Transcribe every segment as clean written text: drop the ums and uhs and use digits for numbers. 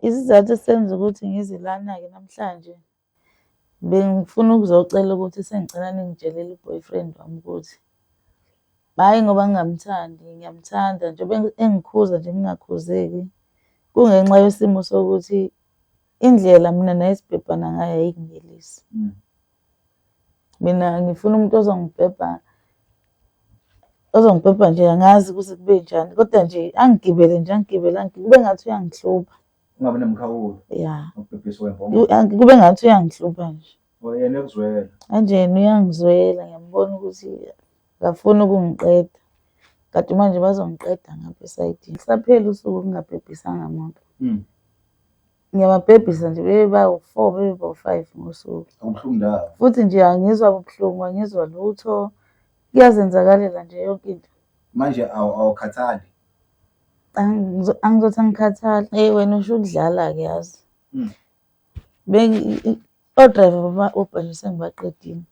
Isizathu esenza ukuthi ngize lana-ke namhlanje, bengifuna ukuzocela ukuthi sengicela ningitshelele u-boyfriend wami ukuthi, hhayi ngoba ngingamthandi, ngiyamthanda njengoba engikhuza nje ngingakhuzeki, kungenxa yesimo sokuthi indlela mina naye esibhebhana ngayo ayinginelisi. Mina ngifuna umuntu ozongibhebha, ozongibhebha nje angazi kuze kube njani, kodwa nje angigibele nje, angigibele, angigibele, kube ngathi uyangihlupha. Ungabi nemkhawulo. Ya. Ukubhebhiswa kwembongolo. Kube ngathi uyangihlupha nje. Oh, yena ekuzwela. Manje yena uyangizwela, ngiyambona ukuthi akafuni ukungiqeda. Kanti manje bazongiqeda ngapha esayidini. Kusaphela usuku ngingabhebhisanga muntu. Ngiyababhebhisa nje bebe bawu-four, bebe bawu-five ngosuku. Akubuhlungu ndawo. Futhi nje angizwa buhlungu, angizwa lutho. Kuyazenzakalela nje yonke into. Manje awukhathali? Angizothi angikhathali. Eyi wena usho ukudlala-ke yazi. O-driver bama-Uber nje sengibaqedile.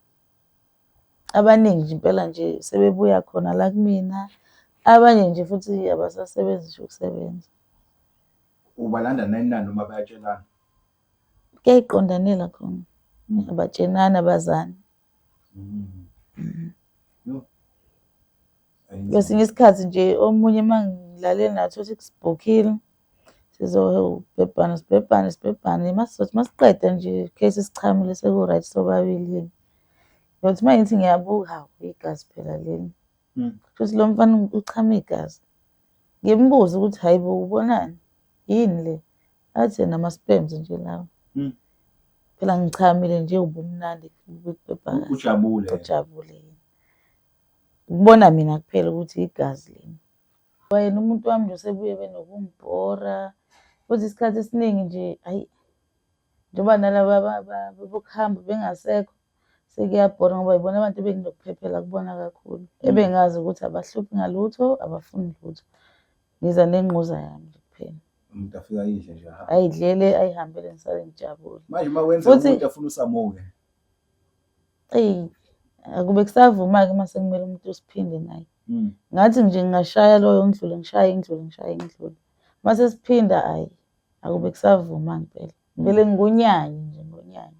Abaningi nje impela nje sebebuya khona la kumina. Abanye nje futhi abasasebenzi nje ukusebenza. Ubalanda nani nani noma bayatshelana? Kuyayiqondanela khona. Abatshenani, abazani. Yo. Kwesinye isikhathi nje omunye uma ngilale naye uthole ukuthi sibhukhile, sizobhebhana sibhebhane sibhebhane, masizothi masiqeda nje case sichamile seku-right sobabili. Ngiyothi uma ngithi ngiyabuka, hawu igazi phela leli. Kushuthi lo mfana uchama igazi. Ngimbuze ukuthi hhayi bo ubonani, yini le? Athi yena ama-sperms nje lawa. Phela ngichamile nje ubumnandi ukubhebha kahle. Ujabule. Ujabule. Ukubona mina kuphela ukuthi igazi leli. Kwayena umuntu wami nje usebuye benokungibhora. Futhi isikhathi esiningi nje hhayi njengoba nalaba bokuhamba bengasekho sekuyabhora ngoba yibona abantu ebenginokuphephela kubona kakhulu. Ebengazi ukuthi abahluphi ngalutho, abafuni lutho. Ngiza nengquza yami nje kuphela. Umuntu afike ayidle nje ahambe. Ayidlele ayihambele ngisale ngijabule. Manje uma wenza Futhi umuntu afuna usamuke. Eyi, akube kusavuma-ke uma sekumele umuntu usiphinde naye. Ngathi nje ngingashaya loyo ngidlule, ngishaye ngidlule, ngishaye ngidlule. Uma sesiphinda hhayi, akube kusavuma ngempela. Ngivele ngikunyanye nje ngonyanye.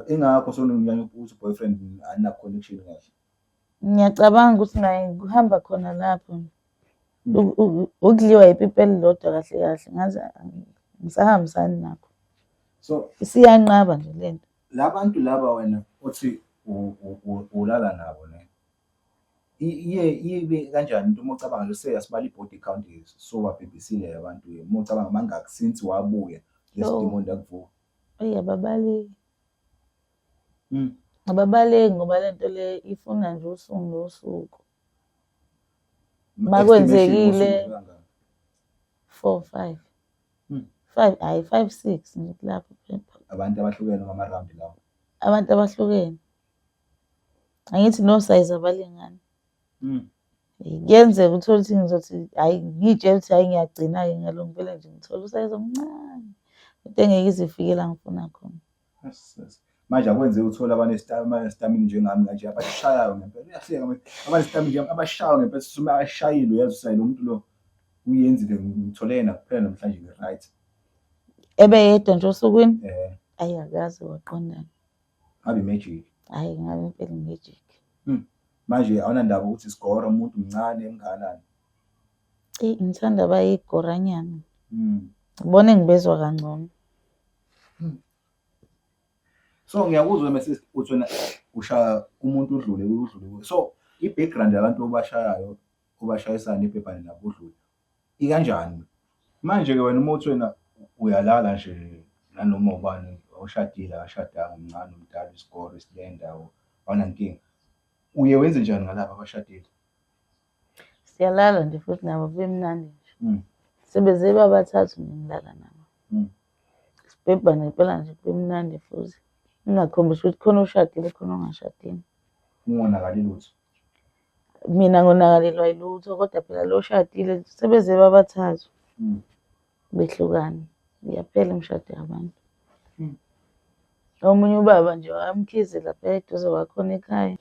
Ingakho sewunomnyanya ukuthi boyfriend anina connection kahle. Ngiyacabanga ukuthi naye kuhamba khona lapho. Ukudliwa ipipi elilodwa kahle kahle ngathi ngisahambisani nakho. So isiyanqaba nje lento. Labantu laba wena othi ulala nabo ne. Iye ibe kanjani into uma ucabanga nje seyasibala i-body count so babhebhisile abantu uma ucabanga bangaki since wabuya lesidimoni lakuvuka. Eyi ababaleki. Ababaleki ngoba le nto le ifuna nje usuku nosuku. Makwenzekile 4 5. 5 hayi 5 6 nje lapho. Abantu abahlukene noma ama-round lawo? Abantu abahlukene. Angithi no size abalingani. Kuyenzeka uthole ukuthi ngizothi hhayi ngiy'tshela ukuthi hhayi ngiyagcina-ke ngalo ngivele nje ngithole usayizi omncane. Into engeke ize ifike la ngifuna khona. Yes. Manje akwenzeki uthole abanestamina njengami kanje abashayayo ngempela. Uyahleka manje. Abanestamina nje abashayayo ngempela sisume ashayile uyazi usayile umuntu lo uyenzile ngithole yena kuphela namhlanje ngi-right. Ebe yedwa nje osukwini? Ayi akaze waqondana. Ngabe i-magic. Hhayi ngabe impela i-magic. Manje awunandaba ukuthi isigora umuntu mncane mngakanani? Eyi ngithanda abayigoranyana. Ngibona engibezwa kangcono. So ngiyakuzwa my sister uthi wena ushaya umuntu udlule udlule. So i-background yabantu obashayayo obashayisana ibhebhane nabo udlule ikanjani? Manje-ke wena uma uthi wena uyalala nje nanoma ubani oshadile akashadanga umncane umdala isigoro isilenda awunankinga. Uye wenze njani ngalaba abashadile? Siyalala nje futhi nabo kube mnandi nje. Sebeze babathathu nje ngilala nabo. Sibhebhane impela nje kube mnandi futhi. Ngingakhombisi ukuthi khona oshadile khona ongashadile. Ungonakali lutho. Mina ngonakalelwa yilutho kodwa phela lo oshadile sebeze babathathu. Behlukana. Iyaphela imishado yabantu. Omunye ubaba nje wamkhize lapha eduze kwakhona ekhaya.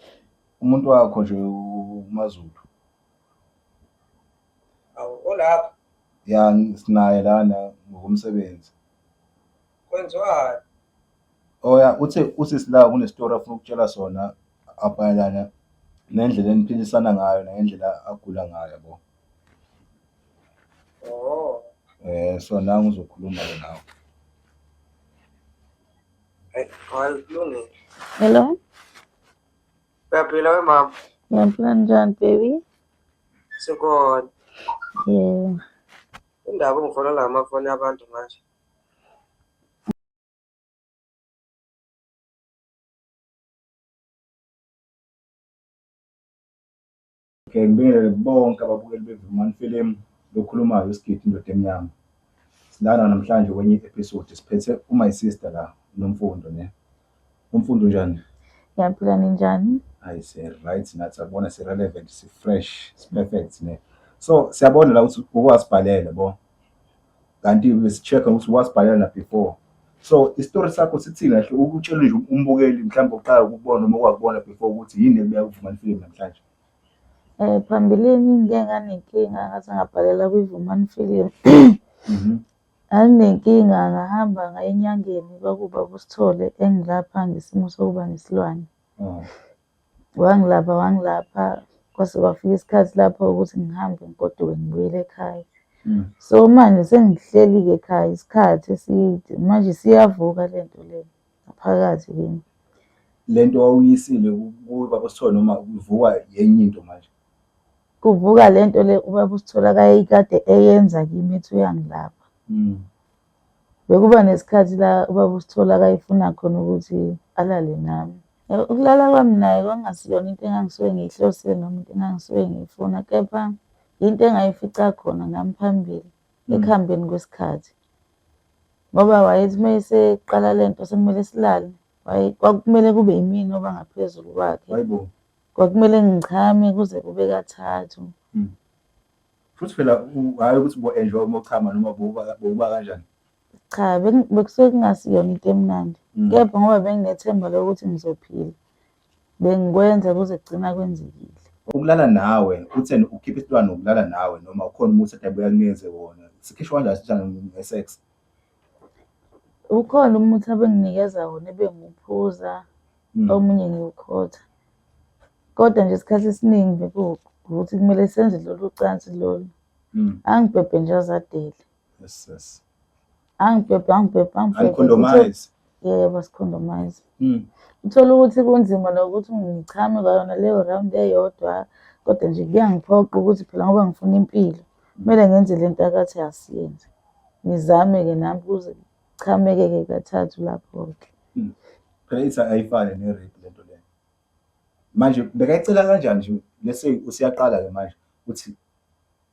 Umuntu wakho nje uMaZulu. Awu olapha. Ya sinaye lana ngokomsebenzi. Kwenziwani? Oh ya, uthe usisi la kunestory afuna ukutshela sona amayelana nendlela eniphilisana ngayo nangendlela agula ngayo yabo. Oh. So nangu uzokhuluma-ke nawe. Hayi kulungile. Hello? Uyaphila we mama? Ngiyaphila njani baby? Sikhona. Yeah. Indaba ungifonela ngamafoni abantu manje. Okay, ngibingelele bonke ababukeli beVumani Film lokhulumayo uSigidi indoda emnyama. Silana namhlanje kwenye i-episode siphethe umy sister la uNomfundo ne. Nomfundo unjani? Ngiyaphila ninjani? Hayi si right nathi sabona si relevant si fresh si perfect ne. So siyabona la ukuthi ukwasibhalela bo. Kanti besi-check ukuthi wasibhalela na before. So isitori sakho sithini kahle ukutshela nje umbukeli mhlawumbe uqala ukubona noma okwakubona before ukuthi yini ekubeka kuVumani Film namhlanje. Phambilini ngike nganenkinga ngaze ngabhalela kwiVumani Film. Nganginenkinga ngahamba ngaya enyangeni kwakuwubaba uSithole engilapha ngesimo sokuba nesilwane. Wangilapha wangilapha kwase kwafika isikhathi lapho ukuthi ngihambe ngigoduke ngibuyele ekhaya. So manje sengihleli-ke ekhaya isikhathi eside manje siyavuka le nto le ngaphakathi kimi. Lento wawuyisile kubaba uSithole noma ivuka yenye into manje? Kuvuka le nto le ubaba uSithole akayekade eyenza kimi ethi uyangilapha. Bekuba nesikhathi la ubaba uSithole akayefuna khona ukuthi alale nami. Ukulala kwami naye kwakungasiyona into engangisuke ngiyihlosile noma into engangisuke ngiyifuna, kepha into engayifica khona nami phambili ekuhambeni kwesikhathi. Ngoba wayethi uma eseqala le nto sekumele silale, kwakumele kube yimina oba ngaphezulu kwakhe. Hayibo. Kwakumele ngichame kuze kube kathathu. Futhi phela hhayi ukuthi ubo-enjoy uma uchama noma bowuba kanjani? Cha, bekusuke kungasiyona into emnandi. Kepha ngoba benginethemba lokuthi ngizophila, bengikwenza kuze kugcina kwenzekile. Ukulala nawe, utheni ukhipha isilwane ukulala nawe noma ukhona umuthi ade abuye akunikeze wona? Sikhishwa kanjani isilwane nge-sex? Ukhona umuthi abenginikeza wona ebengiwuphuza, omunye ngiwukhotha. Kodwa nje isikhathi esiningi bekuwukuthi kumele senze lolu cansi lolu. Angibhebhe nje azadele. Yes, yes. Angibhebhe, angibhebhe, angibhebhe. Angicondomize. Yebo, sicondomize. Uthola ukuthi kunzima nokuthi ngichame kwayona leyo round eyodwa, kodwa nje kuyangiphoqa ukuthi phela ngoba ngifuna impilo, kumele ngenze le nto akathi asiyenze. Ngizame-ke nami kuze kuchameke-ke kathathu lapho-ke. Phela ithi ayifane ne-rape lento leyo. Manje bekayicela kanjani nje let's say usiyaqala-ke manje uthi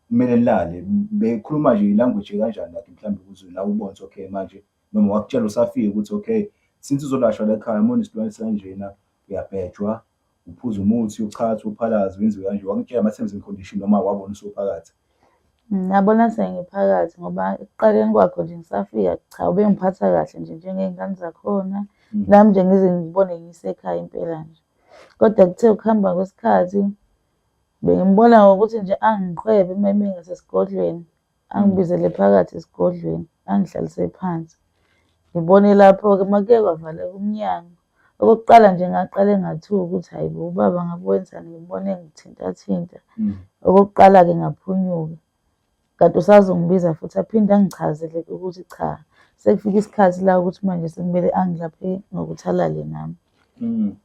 kumele nilale, bekhuluma nje i-language kanjani like mhlawumbe ukuze nawe ubone ukuthi okay manje noma wakutshela usafika ukuthi okay since uzolashwa la ekhaya uma unesilwane esikanjena uyabhejwa, uphuza umuthi, uchathe, uphalaze, wenziwe kanje. Wakutshela ama-terms and condition noma wabona usuphakathi? Ngabona sengiphakathi ngoba ekuqaleni kwakho nje ngisafika cha ubengiphatha kahle nje njengey'ngane zakhona. Nami nje ngize ngibone ngisekhaya impela nje. Kodwa kuthe ukuhamba kwesikhathi bengimbona ngokuthi nje angiqhwebe uma eme ngasesigodlweni, angibizele phakathi esigodlweni, angihlalise phansi. Ngibone lapho-ke uma kuke kwavaleka umnyango. Okokuqala nje ngaqale ngathuka ukuthi hhayi bo ubaba ngabe wenzani ngibone engithintathinta. Okokuqala-ke ngaphunyuka. Kanti usazongibiza futhi aphinde angichazele ukuthi cha sekufika isikhathi la ukuthi manje sekumele angilaphe ngokuthi alale nami.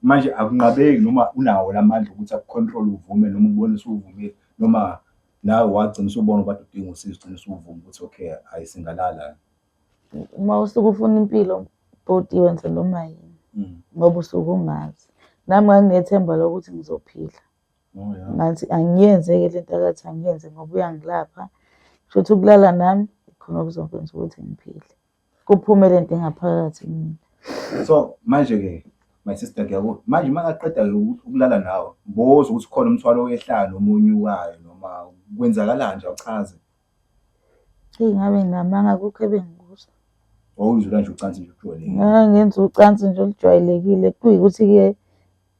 Manje akunqabeki noma unawo lamandla ukuthi akucontrol uvume noma ubone usuvumile noma nawe wagcina usubona ubade udinga usizo ugcina usuvuma ukuthi okay hayi singalala. Uma usuke ufuna impilo bhuti wenza noma yini ngoba usuke ungazi. Nami nganginethemba lokuthi ngizophila. Oh, yeah. Ngathi angiyenze-ke le nto akathi angiyenze ngoba uyangilapha. Kusho ukuthi ukulala nami ikhona okuzokwenza ukuthi ngiphile. Kuphume le nto engaphakathi kumina. So manje-ke my sister ngiyakuzwa. Manje uma ngaqeda-ke ukulala nawe, bowuzwa ukuthi khona umthwalo owehlayo noma onyukayo noma kwenzakalani nje awuchaze. Eyi ngabe nginamanga akukho ebengikuzwa. Wawuzula nje ucansi nje olujwayelekile. Ngangenza ucansi nje olujwayelekile kuyikuthi-ke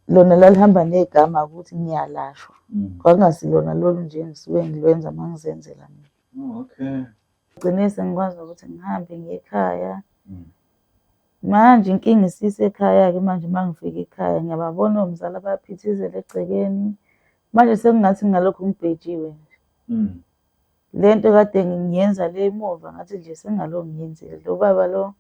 lona lalihamba negama ukuthi ngiyalashwa. Kwakungasilona lolu nje engisuke ngilwenza uma ngizenzela mina. Oh, okay. Gcine sengikwazi nokuthi ngihambe ngiye ekhaya. Manje inkinga isisekhaya-ke manje uma ngifika ekhaya ngiyababona omzala bayaphithizela egcekeni. Manje sekungathi ngalokhu ngibhejiwe nje. Le nto kade ngiyenza le emuva ngathi nje sengalokhu ngiyenzile. Lo baba lo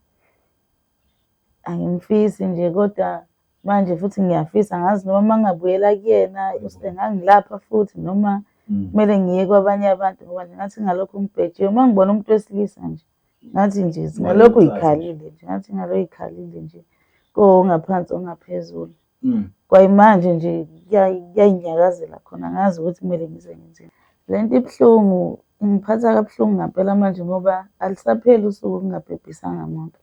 angimfisi nje kodwa manje futhi ngiyafisa angazi noma uma ngingabuyela kuyena engangilapha futhi noma kumele ngiye kwabanye abantu ngoba nje ngathi ngalokhu ngibhejiwe. Uma ngibona umuntu wesilisa nje ngathi nje ngalokhu yikhalile nje, ngathi ngalokhu yikhalile nje kongaphansi ongaphezulu. Kwayimanje nje kuyayinyakazela khona, angazi ukuthi kumele ngize ngenzeni. Le nto ibuhlungu, ingiphatha kabuhlungu ngampela manje ngoba alisapheli usuku ngingabhebhisanga muntu.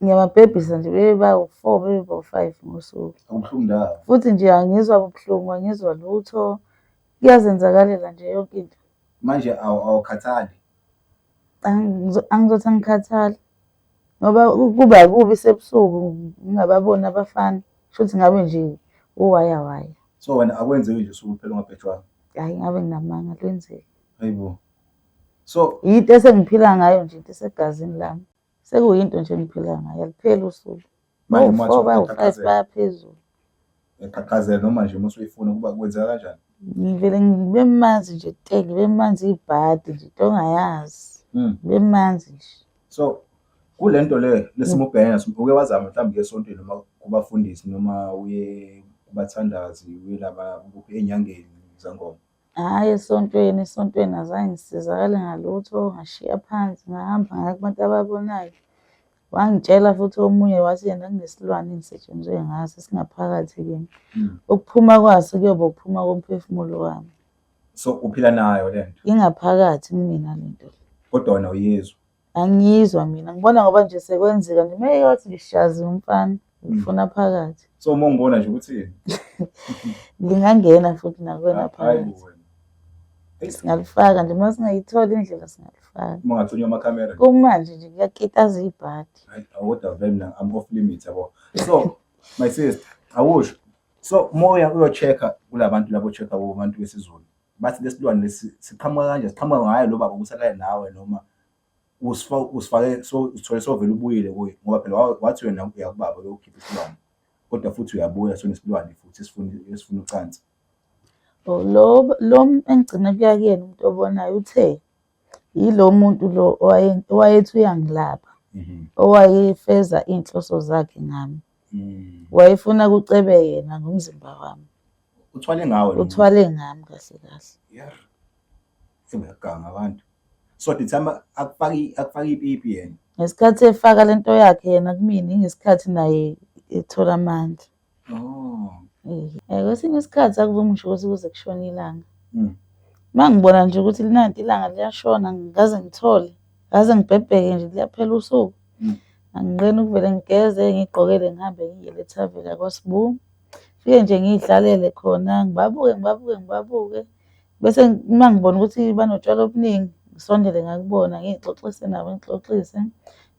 Ngiyababhebhisa nje bebe bawu-four, bebe bawu-five ngosuku. Akubuhlungu ndawo. Futhi nje angizwa buhlungu, angizwa lutho. Kuyazenzakalela nje yonke into. Manje awukhathali? Angizothi angikhathali ngoba kuba kubi sebusuku ngingababoni abafana, shuthi ngabe nje uwaya waya. So wena akwenzeki nje usuku phela ungabhejwanga? Hhayi ngabe nginamanga lwenzeki. Hayibo. So yinto esengiphila ngayo nje, into esegazini lami. Sekuyinto nje engiphila ngayo, alipheli usuku. Manje uma Bawu-four, kuthiwa bawu-five uyaqhaqhazela. baya phezulu. Uyaqhaqhazela noma nje uma usuyifuna kuba kwenzeka kanjani? Ngivele ngibe manzi nje te, ngibe manzi ibhadi nje, into ongayazi. Ngibe manzi nje. So kule nto le lesimo ubhekene naso, uke wazama mhlawumbe uye esontweni noma kubafundisi noma uye kubathandazi, uye laba kuphi ey'nyangeni zangoma? Hhayi esontweni, esontweni azange ngisizakale ngalutho, ngashiya phansi ngahamba ngaya kubantu ababonayo. Wangitshela futhi omunye wathi yena kunesilwane engisetshenzwe ngaso esingaphakathi kimi. Ukuphuma kwaso kuyoba ukuphuma komphefumulo wami. So uphila nayo le nto? Ingaphakathi kumina le nto. Kodwa wena uyizwa? Angiyizwa mina, ngibona ngoba nje sekwenzeka nje uma eyothi ngishazi umfana, ngifuna phakathi. So uma ungibona nje ukuthi Ngingangena futhi nakuwena Hayi phakathi. wena. Singalifaka nje uma singayithola indlela singalifaka. Uma ungathunywa amakhamera. Kumanje nje kuyakitaza ibhadi. Hayi kodwa vele mina I'm off limit yabo. So my sister, awusho. So moya uyo-check-a kulabantu labo check-a kubantu besiZulu. Bathi lesilwane lesi siqhamuka kanje, siqhamuka ngayo lo baba ukuthi alale nawe noma usifake so usithole sovele ubuyile kuye ngoba phela wathi wena uya kubaba uyokhipha isilwane kodwa futhi uyabuya sonesilwane futhi esifuna ucansi. Oh, lo engigcina kuya kuyena umuntu obonayo uthe yilo muntu lo owayethi uyangilapha, owayefeza iy'nhloso zakhe ngami. Wayefuna kucebe yena ngomzimba wami. Uthwale ngawe lo muntu? Uthwale ngami kahle kahle. Yeah. Sebeyaganga abantu. So the time akufaki ipipi yena. Ngesikhathi efaka lento yakhe yena kumina, ingesikhathi naye ethola amandla. Oh. Kwesinye isikhathi akuvumi ngisho ukuthi kuze kushone ilanga. Uma ngibona nje ukuthi linanti ilanga liyashona, ngaze ngithole, ngaze ngibhebheke nje liyaphela usuku. Anginqeni ukuvele ngigeze, ngigqokele ngihambe ngiyele ethaveni yakwaSibu. Fike nje ngiyihlalele khona, ngibabuke, ngibabuke, ngibabuke. Bese uma ngibona ukuthi banotshwala obuningi, ngisondele ngakubona, ngiyixoxise nabo, ngixoxise.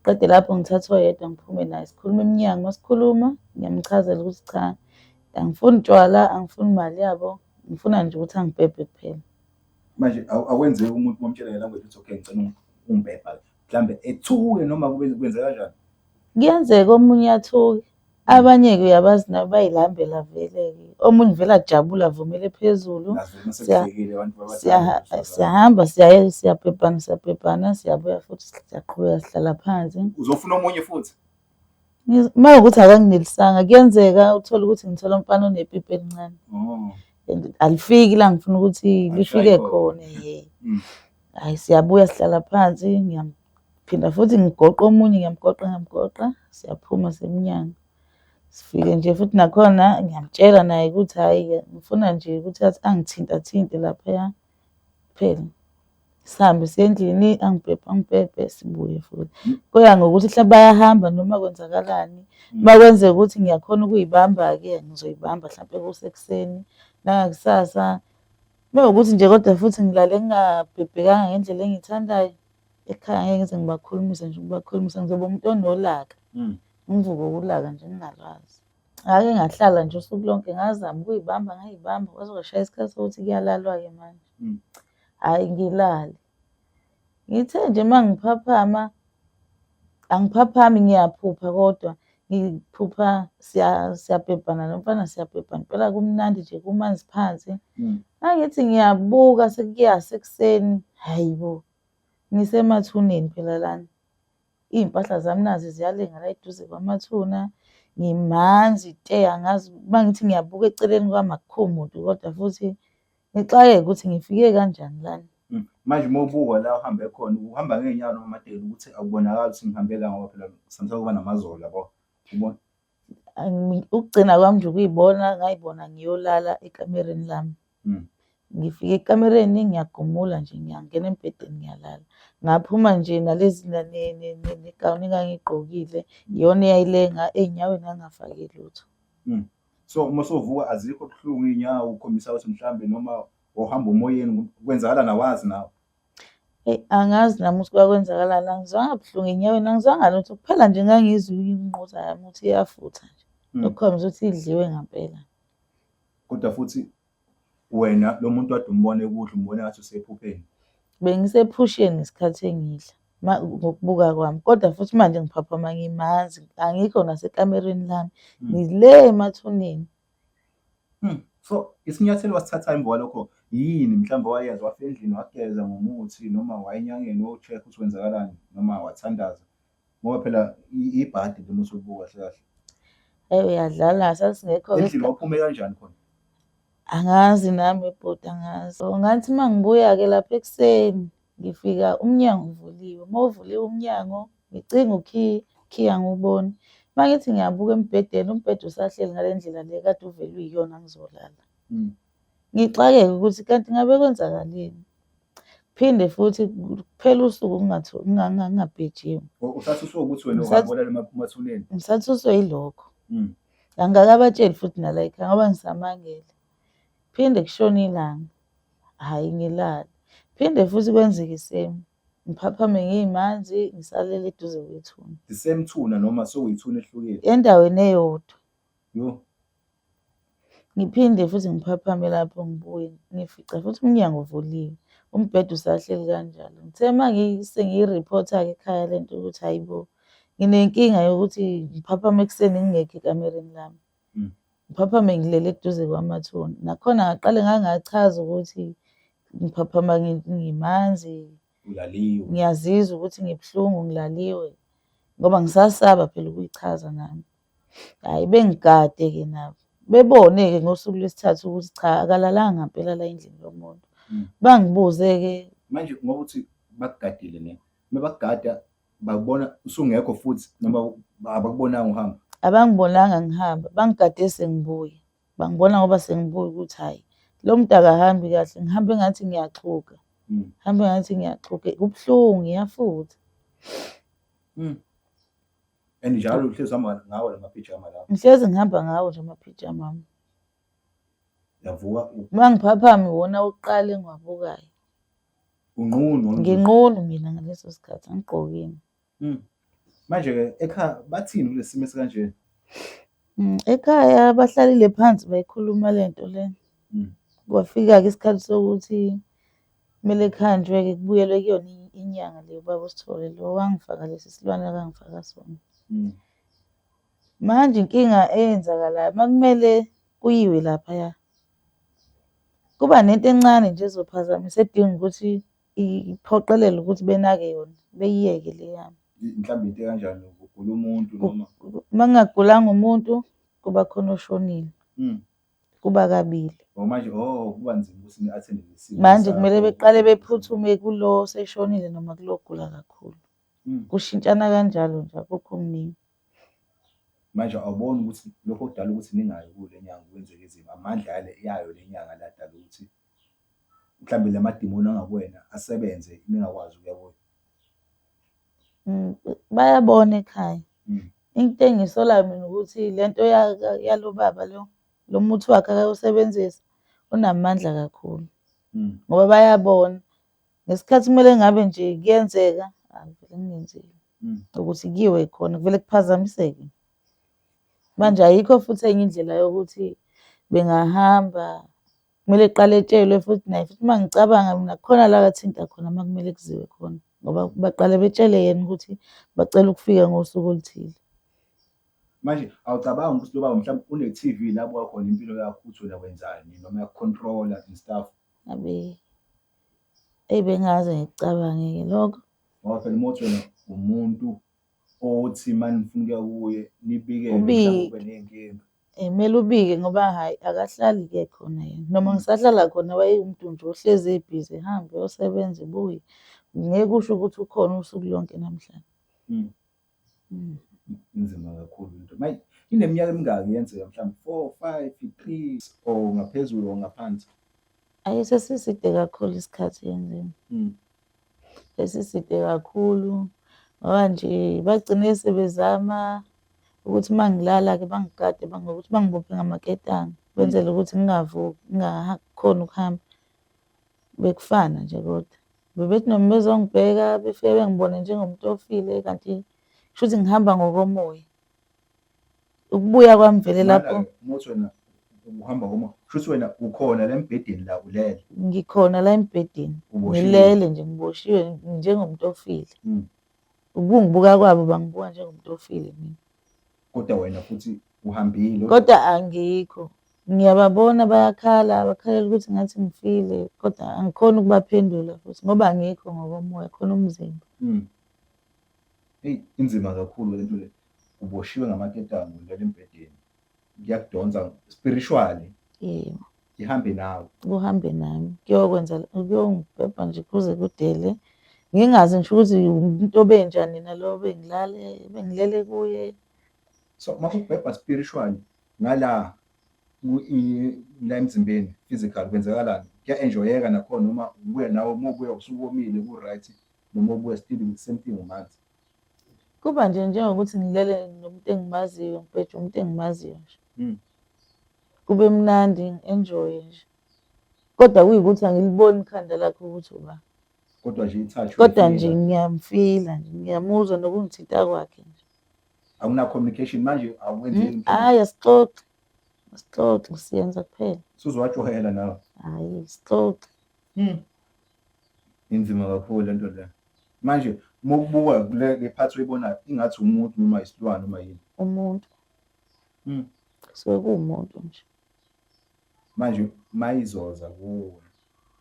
Qede lapho ngithathe oyedwa ngiphume naye, sikhulume emnyango. Uma sikhuluma, ngiyamchazela ukuthi cha, angifuni tshwala, angifuni mali yabo, ngifuna nje ukuthi angibhebhe kuphela. Manje akwenzeki umuntu uma umtshela ngelanguage ukuthi okay ngicela ungibhebha, mhlambe ethuke noma kwenzeka kanjani? Kuyenzeka omunye athuke, abanye-ke uyabazi nabo bayilambela vele-ke. Omunye vele ajabule avumele phezulu. Nazo uma sekufikile abantu babathanda ukusuka. Siyahamba, siyaye, siyabhebhana, siyabhebhana, siyabuya futhi siyaqhubeka sihlala phansi. Uzofuna omunye futhi? Uma kuwukuthi akanginelisanga, kuyenzeka uthole ukuthi ngithola umfana onepipi elincane. Oh. And alifiki la ngifuna ukuthi Alishayi lifike khona. khona, yebo. Hhayi, siyabuya sihlala phansi, ngiyaphinda futhi ngigoqa omunye, ngiyamgoqa, ngiyamgoqa, siyaphuma semnyango. Sifike nje futhi nakhona ngiyamtshela naye ukuthi hhayi-ke ngifuna nje ukuthi athi angithinta thinte laphaya kuphela. Sihambe siye endlini, angibhebhe, angibhebhe, sibuye futhi. Kuya ngokuthi mhlawumbe bayahamba noma kwenzakalani. Uma kwenzeka ukuthi ngiyakhona ukuyibamba-ke, ngizoyibamba mhlampe kusekuseni nangakusasa. Uma kuwukuthi nje kodwa futhi ngilale ngingabhebhekanga ngendlela engiyithandayo, ekhaya ngeke ngize ngibakhulumise nje ukubakhulumisa, ngizoba umuntu onolaka. Ngivuke ulaka nje ngingalwazi. Ngake ngahlala nje usuku lonke ngazama ukuyibamba, ngayibamba kwaze kwashaya isikhathi sokuthi kuyalalwa-ke manje. Hhayi ngilale. Ngithe nje uma ngiphaphama, Angiphaphami ngiyaphupha kodwa ngiphupha siyabhebhana nomfana siyabhebhana impela kumnandi nje kumanzi phansi. Mangithi ngiyabuka sekuyasa ekuseni, hhayi bo, ngisemathuneni phela lana. Iy'mpahla zami nazi ziyalenga la eduze kwamathuna, ngimanzi te angazi. Uma ngithi ngiyabuka eceleni kwami akukho muntu kodwa futhi ngixakeke ukuthi ngifike kanjani lana. Manje uma ubuka la uhambe khona, uhamba ngey'nyawo noma amateki ukuthi akubonakali ukuthi ngihambe la ngoba phela sometimes kuba namazolo yabo. Ubona? Ukugcina kwami nje ukuyibona, ngayibona ngiyolala ekamereni lami. Ngifike ekamereni ngiyagumula nje ngiyangena embhedeni ngiyalala. Ngaphuma nje nalezi negawuni engangiyigqokile, iyona eyayilenga ey'nyaweni ngangingafake lutho. So uma usuvuka azikho buhlungu iy'nyawo ukukhombisa ukuthi mhlawumbe noma uhamba omoyeni kwenzakala nawazi nawe. Eyi, angazi nami ukuthi kwakwenzakalani, angizwanga buhlungu enyaweni, angizwanga lutho. Kuphela nje ngangizwa ingquza yami ukuthi iyafutha nje. Okukhombisa ukuthi idliwe ngampela. Kodwa futhi wena lo muntu kade umbona ekudla umbona ngathi usephupheni. Bengisephusheni ngesikhathi engidla ngokubuka kwami, kodwa futhi manje ngiphaphama ngimanzi, angikho nasekamereni lami, ngile emathuneni. So isinyathelo wasithatha emva kwalokho yini mhlawumbe wayenza wafika endlini wageza ngomuthi noma waya enyangeni wayo-check ukuthi kwenzakalani noma wathandaza ngoba phela ibhadi nje uma usulibuka kahle kahle. Eyi uyadlala sasingekho Endlini waphume kanjani khona? Angazi nami bhuti angazi. So ngathi uma ngibuya-ke lapha ekuseni ngifika umnyango uvuliwe. Uma uvuliwe umnyango ngicinga ukhiye, ukhiye angiwuboni. Uma ngithi ngiyabuka embhedeni, umbhede usahleli ngale ndlela le kade uvele uyiyona ngizolala. Ngixakeke ukuthi kanti ngabe kwenzakaleni. Phinde futhi kuphela usuku ngingabhejiwe. Usathuswe ukuthi wena uhabola emathuneni? Ngisathuswe yilokho. Angikakabatsheli futhi nala ekhaya ngoba ngisamangele. Phinde kushone ilanga, hhayi ngilale. Phinde futhi kwenzeke same. Ngiphaphame ngimanzi ngisalele eduze kwethuna. The same thuna noma sokuyithuna ehlukile? Endaweni eyodwa. Yo. Ngiphinde futhi ngiphaphame lapho ngibuye ngifica futhi umnyango uvuliwe, umbhede usahleli kanjalo. Ngithe uma sengiyi-report-a-ke ekhaya le nto ukuthi hhayi bo, nginenkinga yokuthi ngiphaphame ekuseni ngingekho ekamereni lami. Ngiphaphame ngilele eduze kwamathuna. Nakhona ngaqale ngangachaza ukuthi ngiphaphama ngimanzi, Ulaliwe. Ngiyazizwa ukuthi ngibuhlungu ngilaliwe ngoba ngisasaba phela ukuyichaza nami. Hhayi bengigade-ke nabo. Bebone-ke ngosuku lwesithathu ukuthi cha akalalanga ngampela la endlini yomuntu. Bangibuze-ke. Manje ngoba uthi bakugadile ne, uma bakugada bakubona usungekho futhi noma abakubonanga uhamba? Abangibonanga ngihamba, bangigade sengibuya. Bangibona ngoba sengibuya ukuthi hhayi lo muntu akahambi kahle, ngihambe engathi ngiyaxhuga. Ngihambe engathi ngiyaxhuga, kubuhlungu ngiyafutha. And njalo uhlezi uhamba ngawo la maphijama lawa? Ngihlezi ngihamba ngawo nje amaphijama ami. Uyavuka Uma ngiphaphama iwona wokuqala engiwabukayo. Unqunu? Nginqunu mina ngaleso sikhathi, angigqokile. Manje-ke ekhaya bathini kulesi simo esikanje? Ekhaya bahlalile phansi bayikhuluma le nto le. Kwafika-ke isikhathi sokuthi kumele kuhanjwe-ke kubuyelwe kuyona inyanga le ubaba uSithole lo wangifaka lesi silwane akangifaka sona. Manje inkinga eyenzakalayo uma kumele kuyiwe laphaya, kuba nento encane nje ezophazamisa edinga ukuthi iphoqelele ukuthi benake yona, beyiyeke le yami. Mhlawumbe into ekanjani, kugula umuntu noma? Uma kungagulanga umuntu, kuba khona oshonile. Kuba kabili. Oh manje oh kuba nzima ukuthi ni-attend lesimo. Manje kumele beqale bephuthume kulo oseshonile noma kulo ogula kakhulu. Kushintshana kanjalo nje akukho okuningi. Manje awuboni ukuthi lokho kudala ukuthi ningayi kule nyanga kwenzeke izimo amandla yayo le nyanga la adala ukuthi mhlawumbe la madimoni angakuwena asebenze ningakwazi ukuya kuyo. Bayabona ekhaya. Into engisolayo mina ukuthi le nto yalo baba lo, lo muthi wakhe akawusebenzisa unamandla kakhulu. Ngoba bayabona ngesikhathi kumele ngabe nje kuyenzeka, akuvele kungenzeki ukuthi kuyiwe khona, kuvele kuphazamiseke. Manje ayikho futhi enye indlela yokuthi bengahamba, kumele kuqale etshelwe futhi naye futhi uma ngicabanga mina kukhona la akathinta khona uma kumele kuziwe khona. Ngoba baqale betshele yena ukuthi bacela ukufika ngosuku oluthile. Manje awucabangi ukuthi lo baba mhlawumbe une-T_V la abuka khona impilo yakho ukuthi wena wenzani noma uyaku-control-a and stuff? Abe, eyi bengingaze ngikucabange-ke lokho. Ngoba phela uma uthi wena umuntu othi uma nifuna ukuya kuye nibikele Ubike. mhlawumbe ube ney'nkinga. Kumele ubike ngoba hhayi akahlali-ke khona yena. Noma ngisahlala khona wayewumuntu nje ohlezi ebhizi ehambe eyosebenza ebuye. Ngeke usho ukuthi ukhona usuku lonke namhlanje. Inzima kakhulu into. Manje ineminyaka emingaki yenzeka mhlawumbe 4, 5, 3 or ngaphezulu or ngaphansi? Ayi sesiside kakhulu isikhathi yenzeni. Sesiside kakhulu ngoba nje bagcine sebezama ukuthi uma ngilala-ke bangigade ngokuthi bangibophe ngamaketanga benzele ukuthi ngingavuki ngingakhoni ukuhamba. Bekufana nje kodwa. Bebethi noma bezongibheka befike bengibone njengomuntu ofile kanti kushuthi ngihamba ngokomoya. Ukubuya kwami vele lapho. Uma uthi wena uhamba ngomoya, kushuthi wena ukhona la embhedeni la ulele. Ngikhona la embhedeni. Uboshiwe. Ngilele nje ngiboshiwe njengomuntu ofile. Ukungibuka kwabo bangibuka njengomuntu ofile mina. Kodwa wena futhi uhambile. Kodwa angikho. Ngiyababona bayakhala, bakhalela ukuthi ngathi ngifile, kodwa angikhoni ukubaphendula futhi ngoba angikho ngokomoya, khona umzimba. Eyi, inzima kakhulu le nto le. Uboshiwe ngamaketanga ulele embhedeni. Kuyakudonsa spiritually. Yebo. Ihambe nawe. Kuhambe nami. Kuyokwenza, kuyongibhebha nje kuze kudele. Ngingazi ngisho ukuthi umuntu obenjani nalo bengilele kuye. So makubhebha spiritually ngala la emzimbeni physical kwenzakalani? Kuya-enjoyeka nakhona noma ubuya nawe uma ubuya usuwomile ku-right noma ubuya still the same thing umanzi? Kuba nje njengokuthi ngilele nomuntu engimaziyo, ngibheje umuntu engimaziyo nje. Kube mnandi ngi-enjoye nje. Kodwa kuyikuthi angiliboni ikhanda lakhe ukuthi uba. Kodwa nje i-touch Kodwa uyayifila. nje ngiyamfila nje, ngiyamuzwa nokungithinta kwakhe nje. Akuna communication manje, awukwenzeki mhlawumbe? Hhayi, asixoxi. Asixoxi, siyenza kuphela. Suzowajwayela nawe. Hhayi, sixoxi. Inzima kakhulu lento le. Manje uma ukubuka le part oyibonayo ingathi umuntu noma isilwane noma yini? Umuntu. Kusuke kuwumuntu nje. Manje mayizoza kuwe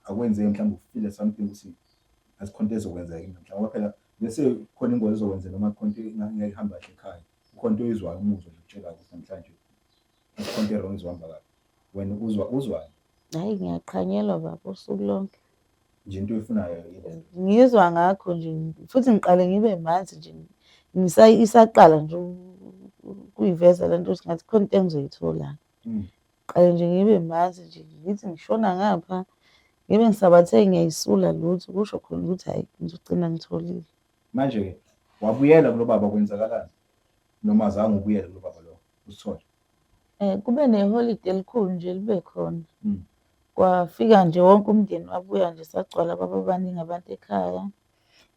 akwenzeki mhlawumbe ufile something ukuthi asikhona into ezokwenzeka kimi mhlawumbe, ngoba phela bese khona ingozi ezokwenzeka noma khona into engeke ihambe kahle ekhaya, kukhona into oyizwayo umuzwa nje ukutshelayo ukuthi namhlanje kukhona into e-wrong ezohamba kabi, wena uzwa uzwani? Hhayi, ngiyaqhanyelwa baba usuku lonke. Nje into oyifunayo yile nto. Ngizwa ngakho nje futhi ngiqale ngibe manzi nje isaqala nje ukuyiveza le nto ukuthi ngathi khona into engizoyithola. Qale nje ngibe manzi nje ngithi ngishona ngapha ngibe ngisabathe ngiyayisula lutho kusho khona ukuthi hhayi ngizogcina ngitholile. Manje-ke wabuyela kulo baba kwenzakalani? Noma azange ubuyele kulo baba lo usithole? Kube neholide elikhulu nje libe khona. Kwafika nje wonke umndeni wabuya nje sagcwala baba baningi abantu ekhaya.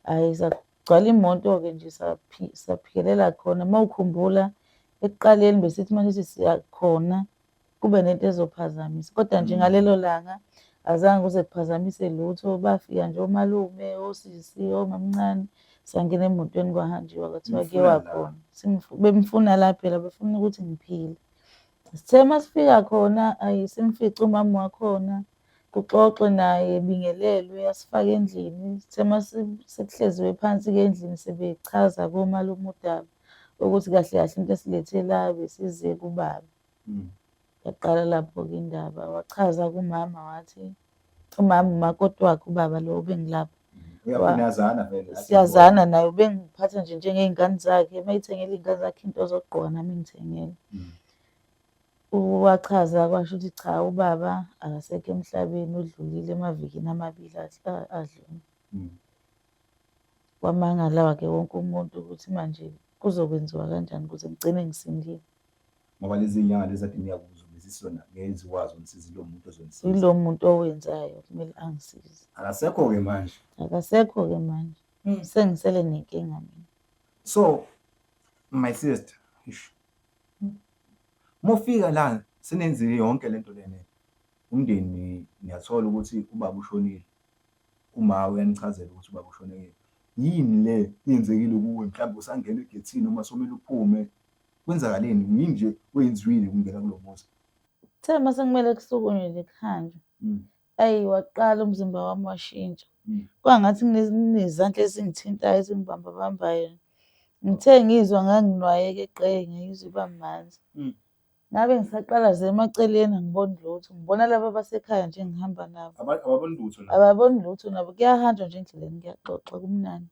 Hhayi sagcwala imoto-ke nje saphikelela khona. Uma ukhumbula ekuqaleni besithi uma sithi siya khona kube nento ezophazamisa. Kodwa nje ngalelo langa azange kuze kuphazamise lutho. Bafika nje omalume, osisi, omamncane, sangena emotweni kwahanjiwa kwathiwa kuyiwa khona. Bemfuna la phela befuna ukuthi ngiphile. Sithe uma sifika khona ayi simfice umama wakhona, kuxoxwe naye ebingelelwe asifake endlini. Sithe uma sekuhleziwe phansi-ke endlini sebechaza komalume udaba ukuthi kahle kahle into esilethe la besize kubaba. Yaqala lapho-ke indaba, wachaza kumama wathi umama umakoti wakhe ubaba lo obengilapha. Uyazana vele. Siyazana naye, ubengiphatha nje njengey'ngane zakhe, uma ethengela iy'ngane zakhe into zokugqoka nami ngithengele. Wachaza kwasho ukuthi cha ubaba akasekho emhlabeni udlulile emavikini amabili adlule. Kwamangala-ke wonke umuntu ukuthi manje kuzokwenziwa kanjani ukuze ngigcine ngisindile. Ngoba lezi nyanga lezi ade niya kuzo bezisona ngeke zikwazi ukunisiza, ilo muntu ozonisiza. Ilo muntu owenzayo kumele angisize. Akasekho-ke manje. Akasekho-ke manje. Sengisele nenkinga mina. So my sister, ish. Mufika la senenzile yonke lento lena. Umndeni niyathola ukuthi ubaba ushonile. Uma uyanichazela ukuthi ubaba ushonile. Yini le eyenzekile kuwe mhlawumbe usangena egethini noma somele uphume kwenzakaleni yini nje oyenzwile ukungena kulo muzi? Kuthe uma sekumele kusukunywe nje kuhanjwe. Ayi waqala umzimba wami washintsha. Kwangathi kunezandla ezingithintayo ezingibambabambayo. Ngithe ngizwa nganginwayeka egqe ngizwa iba manzi. Ngabe ngisaqala ze emaceleni angiboni lutho. Ngibona laba abasekhaya nje engihamba nabo. Ababoni lutho nabo. Ababoni lutho nabo. Kuyahanjwa nje endleleni kuyaxoxwa kumnandi.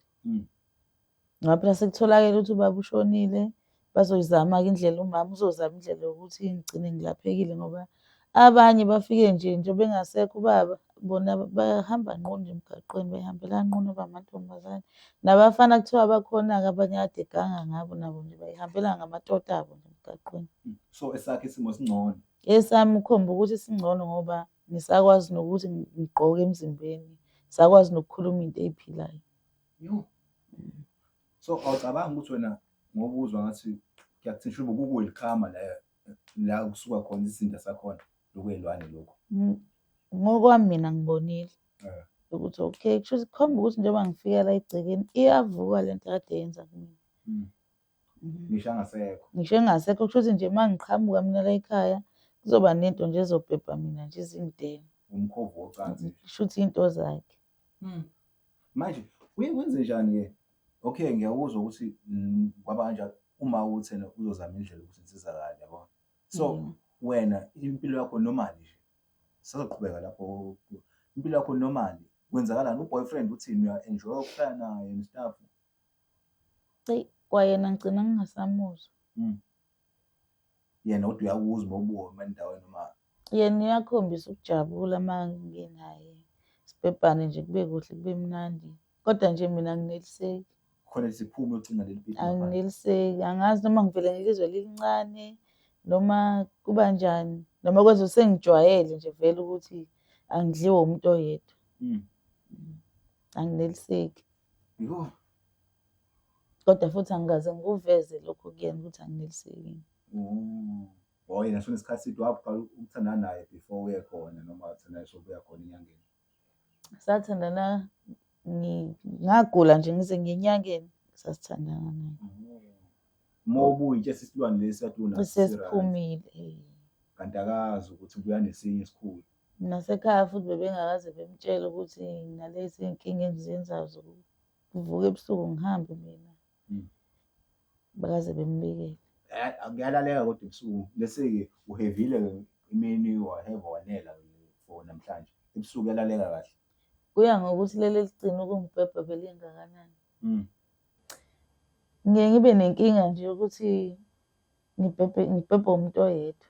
Ngoba phela sekutholakele ukuthi ubaba ushonile, bazoyizama-ke indlela, umama uzozama indlela yokuthi ngigcine ngilaphekile ngoba abanye bafike nje njengoba engasekho ubaba, bona bahamba nqunu nje emgaqweni, bayihambela nqunu abamantombazane. Nabafana kuthiwa bakhona-ke abanye akade eganga ngabo nabo nje bayihambela ngamatoto abo nje emgaqweni. So esakhe isimo singcono? Esami ukhomba ukuthi singcono ngoba ngisakwazi nokuthi ngigqoke emzimbeni, ngisakwazi nokukhuluma into ey'philayo. Yo. So awucabangi ukuthi wena ngoba uzwa ngathi kuyakuthisha ube kukuwelikhama la la kusuka khona isizinda sakhona lokuyelwane lokho. Ngokwami mina ngibonile ukuthi okay kusho ukuthi kukhomba ukuthi njengoba ngifika la egcekeni iyavuka le nto kade yenza kumina. Ngisho angasekho. Ngisho engasekho kusho ukuthi nje uma ngiqhamuka mina la ekhaya kuzoba nento nje ezobhebha mina nje izingidele. Umkhovu wocansi. Kusho ukuthi into zakhe. Manje kuye kwenze njani-ke? Okay, ngiyakuzwa ukuthi kwaba kanjalo uma uthi ena uzozama indlela yokuthi nisizakale yabo. So wena impilo yakho normally nje sazoqhubeka lapho impilo yakho normally kwenzakalani u-boyfriend uthini uya-enjoy ukuhlala naye and stuff? Eyi kwayena ngigcina ngingasamuzwa. Yena kodwa uyakuzwa uma ubuka endaweni noma Yena uyakhombisa ukujabula uma nginaye. Sibhebhane nje kube kuhle kube mnandi. Kodwa nje mina angineliseki. Khona siphume ucinga leli pipi. Angineliseki. Angazi noma ngivele ngilizwe lilincane noma kuba njani. Noma kwenza sengijwayele nje vele ukuthi angidliwe umuntu oyedwa. Angineliseki. Yho. Kodwa futhi angikaze ngikuveze lokho kuyena ukuthi angineliseki. Oh, yena sonesikhathi eside waqala ukuthandana naye before uye khona noma wathandana sobuya khona enyangeni? Sathandana ngagula nje ngize ngiye enyangeni sasithandana naye. Uma ubuya itshe isilwane lesi kade unaso sesiphumile. Kanti akazi ukuthi ubuya nesinye esikhulu. Nasekhaya futhi bebengakaze bemtshele ukuthi nalezi iy'nkinga engizenzayo zokuvuka ebusuku ngihambe mina. Bakaze bembikele. Kuyalaleka kodwa ebusuku. Bese-ke uhevile imini waheva wanela for namhlanje. Ebusuku kuyalaleka kahle. Kuya ngokuthi leli eligcina ukungibhebha belingakanani. Ngiye ngibe nenkinga nje yokuthi ngibhebhe umuntu oyedwa.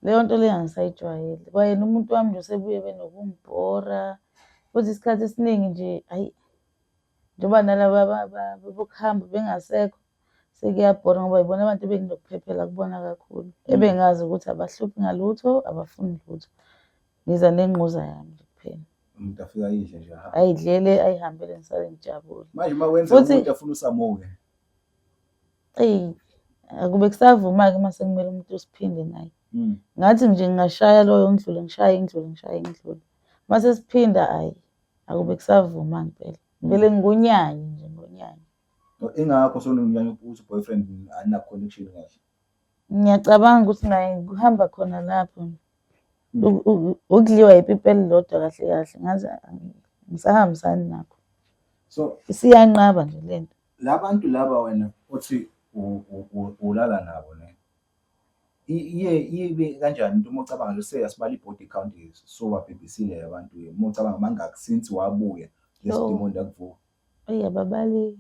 Leyo nto leyo angisayijwayele. Kwayena umuntu wami nje usebuye benokungibhora. Futhi isikhathi esiningi nje hhayi njengoba nalaba bokuhamba bengasekho sekuyabhora ngoba yibona abantu ebenginokuphephela kubona kakhulu. Ebengazi ukuthi abahluphi ngalutho, abafuni lutho. Ngiza nengquza yami nje kuphela. Umuntu afika ayidle nje ahambe. Ayidlele ayihambele ngisale ngijabule. Manje uma kwenzeka umuntu afuna usamuke. Eyi akube kusavuma-ke uma sekumele umuntu usiphinde naye. Ngathi nje ngingashaya loyo ngidlule ngishaye ngidlule ngishaye ngidlule. Uma sesiphinda hhayi akube kusavuma ngempela. Ngivele ngikunyanye nje ngonyanye. Ingakho sewunomnyanya ukuthi boyfriend anina connection kahle. Ngiyacabanga ukuthi naye kuhamba khona lapho. Ukudliwa ipipi elilodwa kahle kahle ngaze ngisahambisani nakho. So isiyanqaba nje lento. Labantu laba wena othi ulala nabo ne. Iye ibe kanjani into uma ucabanga nje seyasibala i-body count so babhebhisile abantu uma ucabanga bangaki since wabuya lesidimoni lakuvuka. Eyi ababaleki.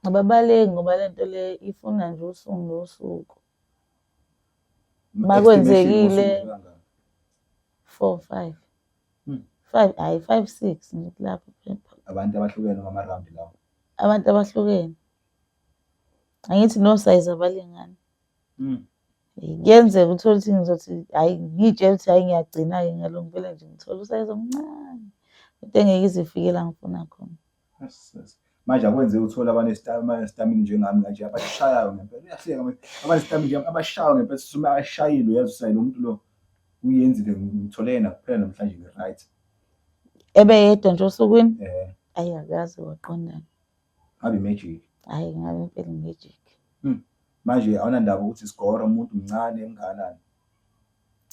Ababaleki ngoba lento le ifuna nje usuku nosuku. Makwenzekile 4 5. 5 hayi 5 6 nje lapho. Abantu abahlukene ngama round lawo. Abantu abahlukene. Angithi no size abalingani. Kuyenzeka uthole ukuthi ngizothi hayi ngiyitshela ukuthi hayi ngiyagcina-ke ngalo ngivele nje ngithole usayizi omncane. Into engeke ize ifike la ngifuna khona. Yes. Manje akwenzeki uthole abanestamina njengami kanje abashayayo ngempela. Uyahleka manje. Abanestamina nje abashayayo ngempela sisume ashayile uyazi usayile umuntu lo uyenzile ngithole yena kuphela namhlanje ngi-right. Ebe yedwa nje osukwini? Ayi akaze waqondana. Ngabe i-magic. Hhayi ngabe impela i-magic. Manje awunandaba ukuthi isigora umuntu mncane mngakanani?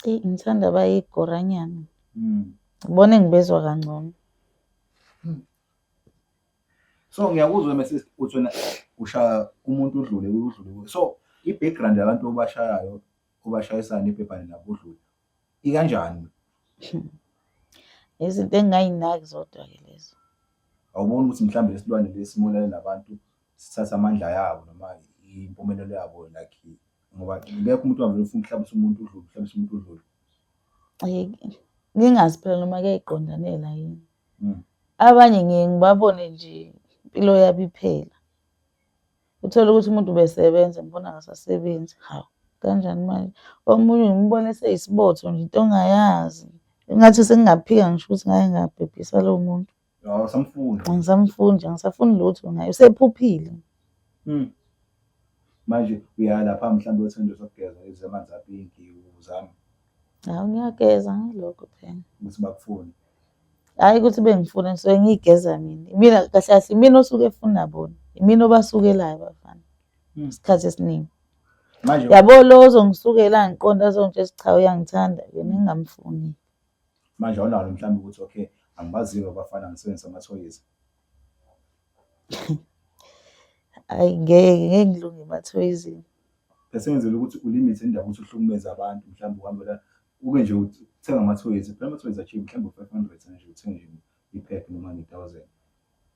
Eyi ngithanda abayigoranyana. Ngibona engibezwa kangcono. So ngiyakuzwa my sister uthi wena ushaya umuntu udlule udlule. So i-background yabantu obashayayo obashayisana ibhebhane nabo udlule ikanjani? Izinto engingayinaki zodwa-ke lezo. Awuboni ukuthi mhlawumbe lesilwane lesi molale nabantu sithatha amandla yabo noma impumelelo yabo, like ngoba ngekho umuntu ongavele ufuna ukuhlabisa umuntu udlule, uhlabisa umuntu udlule. Ngingazi phela noma kuyayiqondanela yini. Abanye ngiye ngibabone nje impilo yabo iphela. Uthole ukuthi umuntu ubesebenza ngibona akasasebenzi. Hawu, kanjani manje? Omunye ngimbone eseyisibotho nje into ongayazi. Engathi sengingaphika ngisho ukuthi ngake ngabhebhisa lowo muntu. Awusamfuni. Angisamfuni nje, angisafuni lutho ngaye. Usephuphile. Manje uya lapha mhlawumbe uyothanda usokugeza lezi amanzi apinki uzame. Hawu ngiyageza ngalokho phela. Ukuthi bakufune. Hhayi ukuthi bengifuna ngisuke ngiyigeza mina. Mina kahle kahle imina osuke efuna bona. Imina obasukelayo abafana. Isikhathi esiningi. Manje yabo lo ozongisukela angiqonda azongitshela ukuthi cha uyangithanda yena ngingamfuni. Manje awunalo mhlawumbe ukuthi okay angibaziwe abafana ngisebenzisa amathoyizi. Hayi ngeke, ngeke ngilunge emathoyizini. Bese ngenzela ukuthi ulimit indaba ukuthi uhlukumeze abantu mhlawumbe uhambe la uke nje uthenga amathoyizi, phela amathoyizi achieve mhlawumbe 500 nje uthenge nje i-pack noma nge-1000.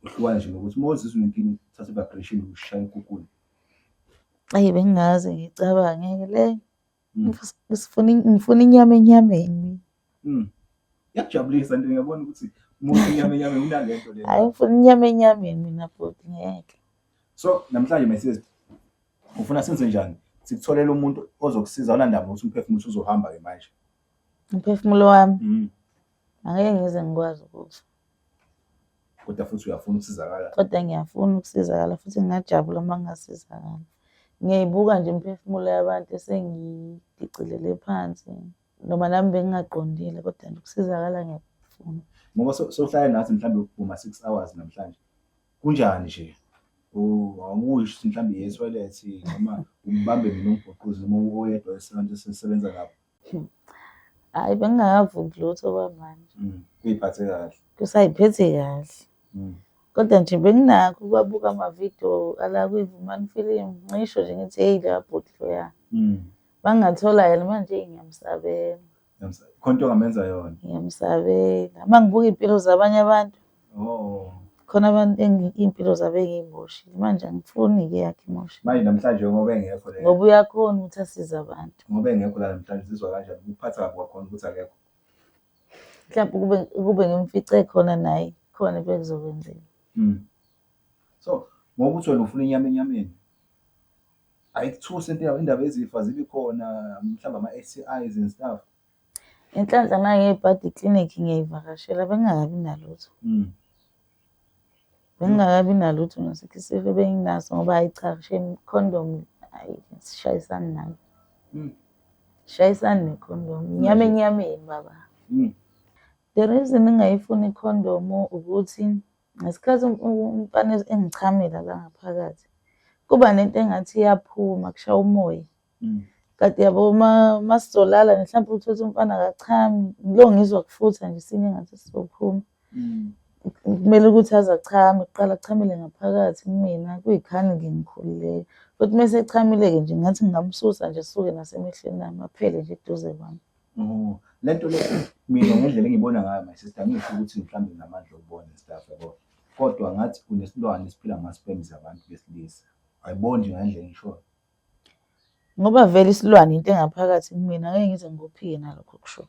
Uhlukane nje nokuthi uma uzizwa unenkinga uthathe i-vibration ushaye ikukuni. Ayi bengingaze ngicabange le. Ngifuna inyama enyameni. Iyakujabulisa nto ngiyabona ukuthi umuntu inyama enyameni unalento le. Hayi ngifuna inyama enyameni mina bhuti ngeke. So namhlanje my sister ufuna senze njani? Sikutholele umuntu ozokusiza awunandaba ukuthi umphefumulo uzohamba ke manje. Umphefumulo wami. Angeke ngize ngikwazi ukufa. Kodwa futhi uyafuna ukusizakala. Kodwa ngiyafuna ukusizakala futhi ngingajabula uma ngingasizakala. Ngiyayibuka nje imiphefumulo yabantu esengidicilele phansi. Noma nami bengingaqondile kodwa nje ukusizakala ngiyakufuna. Ngoba sohlala nathi mhlawumbe kuma 6 hours namhlanje. Kunjani nje? Awukusho mhlawumbe iye toilet noma umbambe mina ungibhuquze noma oyedwa esebenza sebenza lapho. Hayi bengingakavuki lutho kwamanje. Kuyiphathe kahle. Kusayiphethe kahle. Kodwa nje benginakho ukuwabuka amavidiyo ala kwiVumani Film. Ngisho nje ngithi hey la bhuti loya. Bangathola yena manje ngiyamsabela. Khona into ongamenza yona. Ngiyamsabela. Uma ngibuka iy'mpilo zabanye abantu. Oh. Khona abantu iy'mpilo zabo engiy'moshile. Manje angifuni-ke yakhe imoshe. Manje namhlanje ngoba engekho le. Ngoba uyakhona ukuthi asize abantu. Ngoba engekho la namhlanje uzizwa kanjani? Ukuphatha kabi kwakhona ukuthi akekho. Mhlawumbe kube ngimfice khona naye khona bekuzokwenzeka. So ngoba uthi wena ufuna inyama enyameni. Ayikuthuse into indaba ezifa zibe khona mhlawumbe ama-STIs and stuff. Inhlanhla nangey'bhadi clinic ngiyayivakashela bengingakabi nalutho. Bengingakabi nalutho nasikho isifo ebenginaso ngoba hayi cha shame condom hayi sishayisani nayo. Shayisani ne-condom. Inyama enyameni baba. The reason ngingayifuni i-condom ukuthi ngesikhathi umfana engichamela la ngaphakathi kuba nento engathi iyaphuma kushaya umoya. Kanti yabo uma sizolala mhlawumbe uthole umfana akachami, ngilo ngizwa kufutha nje isinye engathi sizophuma. Kumele ukuthi aze achame kuqala achamele ngaphakathi kumina kuyikhani ngikhululeke. Futhi mese echamile-ke nje ngathi ngingamsusa nje suke nasemehlweni ami aphele nje eduze kwami. Oh, lento le mina ngendlela engibona ngayo my sister ngisho ukuthi mhlawumbe nginamandla okubona and stuff yabo. Kodwa ngathi unesilwane esiphila ngama-sperms abantu besilisa. Ayiboni nje ngendlela engishoyo. Ngoba vele isilwane into engaphakathi kumina ngeke ngize ngikuphike nalokho kusho.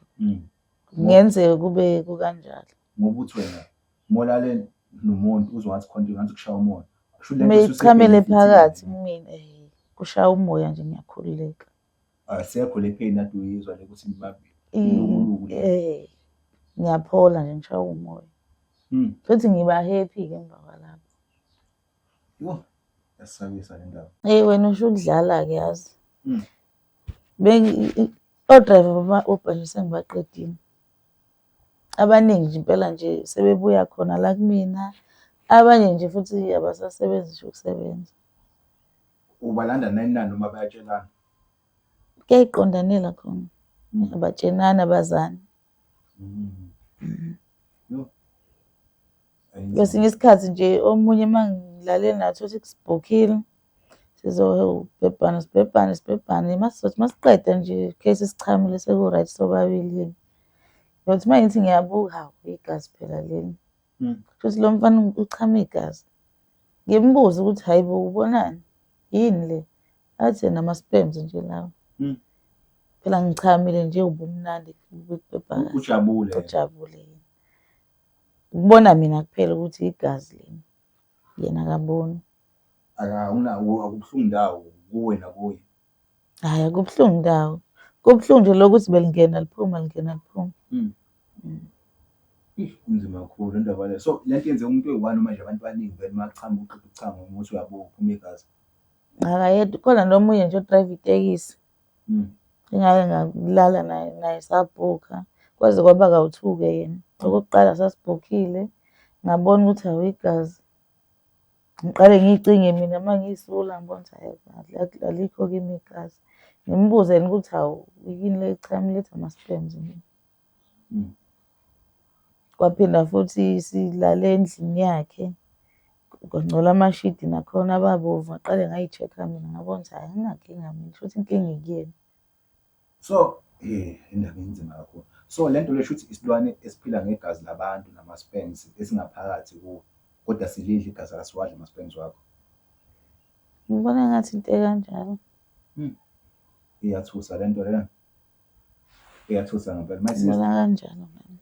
Kungenzeka kube kukanjalo. Ngoba uthi wena molale nomuntu uzwa ngathi khona ngathi kushaya umoya. Kusho lento Meyichamele phakathi kumina kushaya umoya nje ngiyakhululeka. Asekho le pain ade uyizwa le ukuthi ngibambe. Ngiyaphola nje ngishaya umoya. Futhi ngiba happy ke emva kwalapho. Yho, yasabisa le ndaba. Hey wena usho ukudlala ke yazi. O-driver bama-Uber nje sengibaqedile. Abaningi nje impela nje sebebuya khona la kumina. Abanye nje futhi abasasebenzi nje ukusebenza. Ubalanda nani nani noma bayatshelana? Kuyayiqondanela khona. Abatshenani, abazani. Yo. Kwesinye isikhathi nje omunye uma ngilale nathi uthi sibhukhile, sizobhebhana sibhebhane sibhebhane, masizothi masiqeda nje case sichamile seku-right sobabili. Ngiyothi uma ngithi ngiyabuka, hawu igazi phela leli. Kushuthi lo mfana uchama igazi. Ngimbuze ukuthi hayi bo ubonani? Yini le? Athi yena ama-sperms nje lawa. Phela ngichamile nje ubumnandi ukubhebha kahle. Ujabule. Ujabule. Ukubona mina kuphela ukuthi igazi leli. Yena akaboni. Akubuhlungu ndawo kuwe nakuye. Hhayi akubuhlungu ndawo. Kubuhlungu nje lokuthi belingena liphuma lingena liphuma. Kunzima kakhulu indaba le. So le nto yenzeka umuntu oyi-one noma nje abantu abaningi vele uma kuchama uqeda ukuchama ukuthi uyabuka uphuma igazi. Akayedwa, khona nomunye nje odrayiva itekisi. Engake ngalala naye naye sabhukha. Kwaze kwaba kawu-two-ke yena. Okokuqala sasibhukhile, ngabona ukuthi awu igazi. Ngiqale ngiyicinge mina uma ngiyisula ngibona ukuthi hhayi alikho kimi igazi. Ngimbuze yena ukuthi hawu yini le echamile, ethi ama-sperms nje. Kwaphinda futhi silale endlini yakhe, kwangcola amashidi nakhona ababovu. Ngaqale ngayi-check-a mina ngabona ukuthi hhayi anginankinga mina, kushuthi inkinga ikuyena. So indaba inzima kakhulu. So le nto le shuthi isilwane esiphila ngegazi labantu nama-sperms esingaphakathi kuwo, kodwa silidla igazi akasiwadli ama-sperms wakho. Ngibona engathi into ekanjalo. Iyathusa le nto lena. Iyathusa ngempela. My sister. Ngibona kanjalo mina.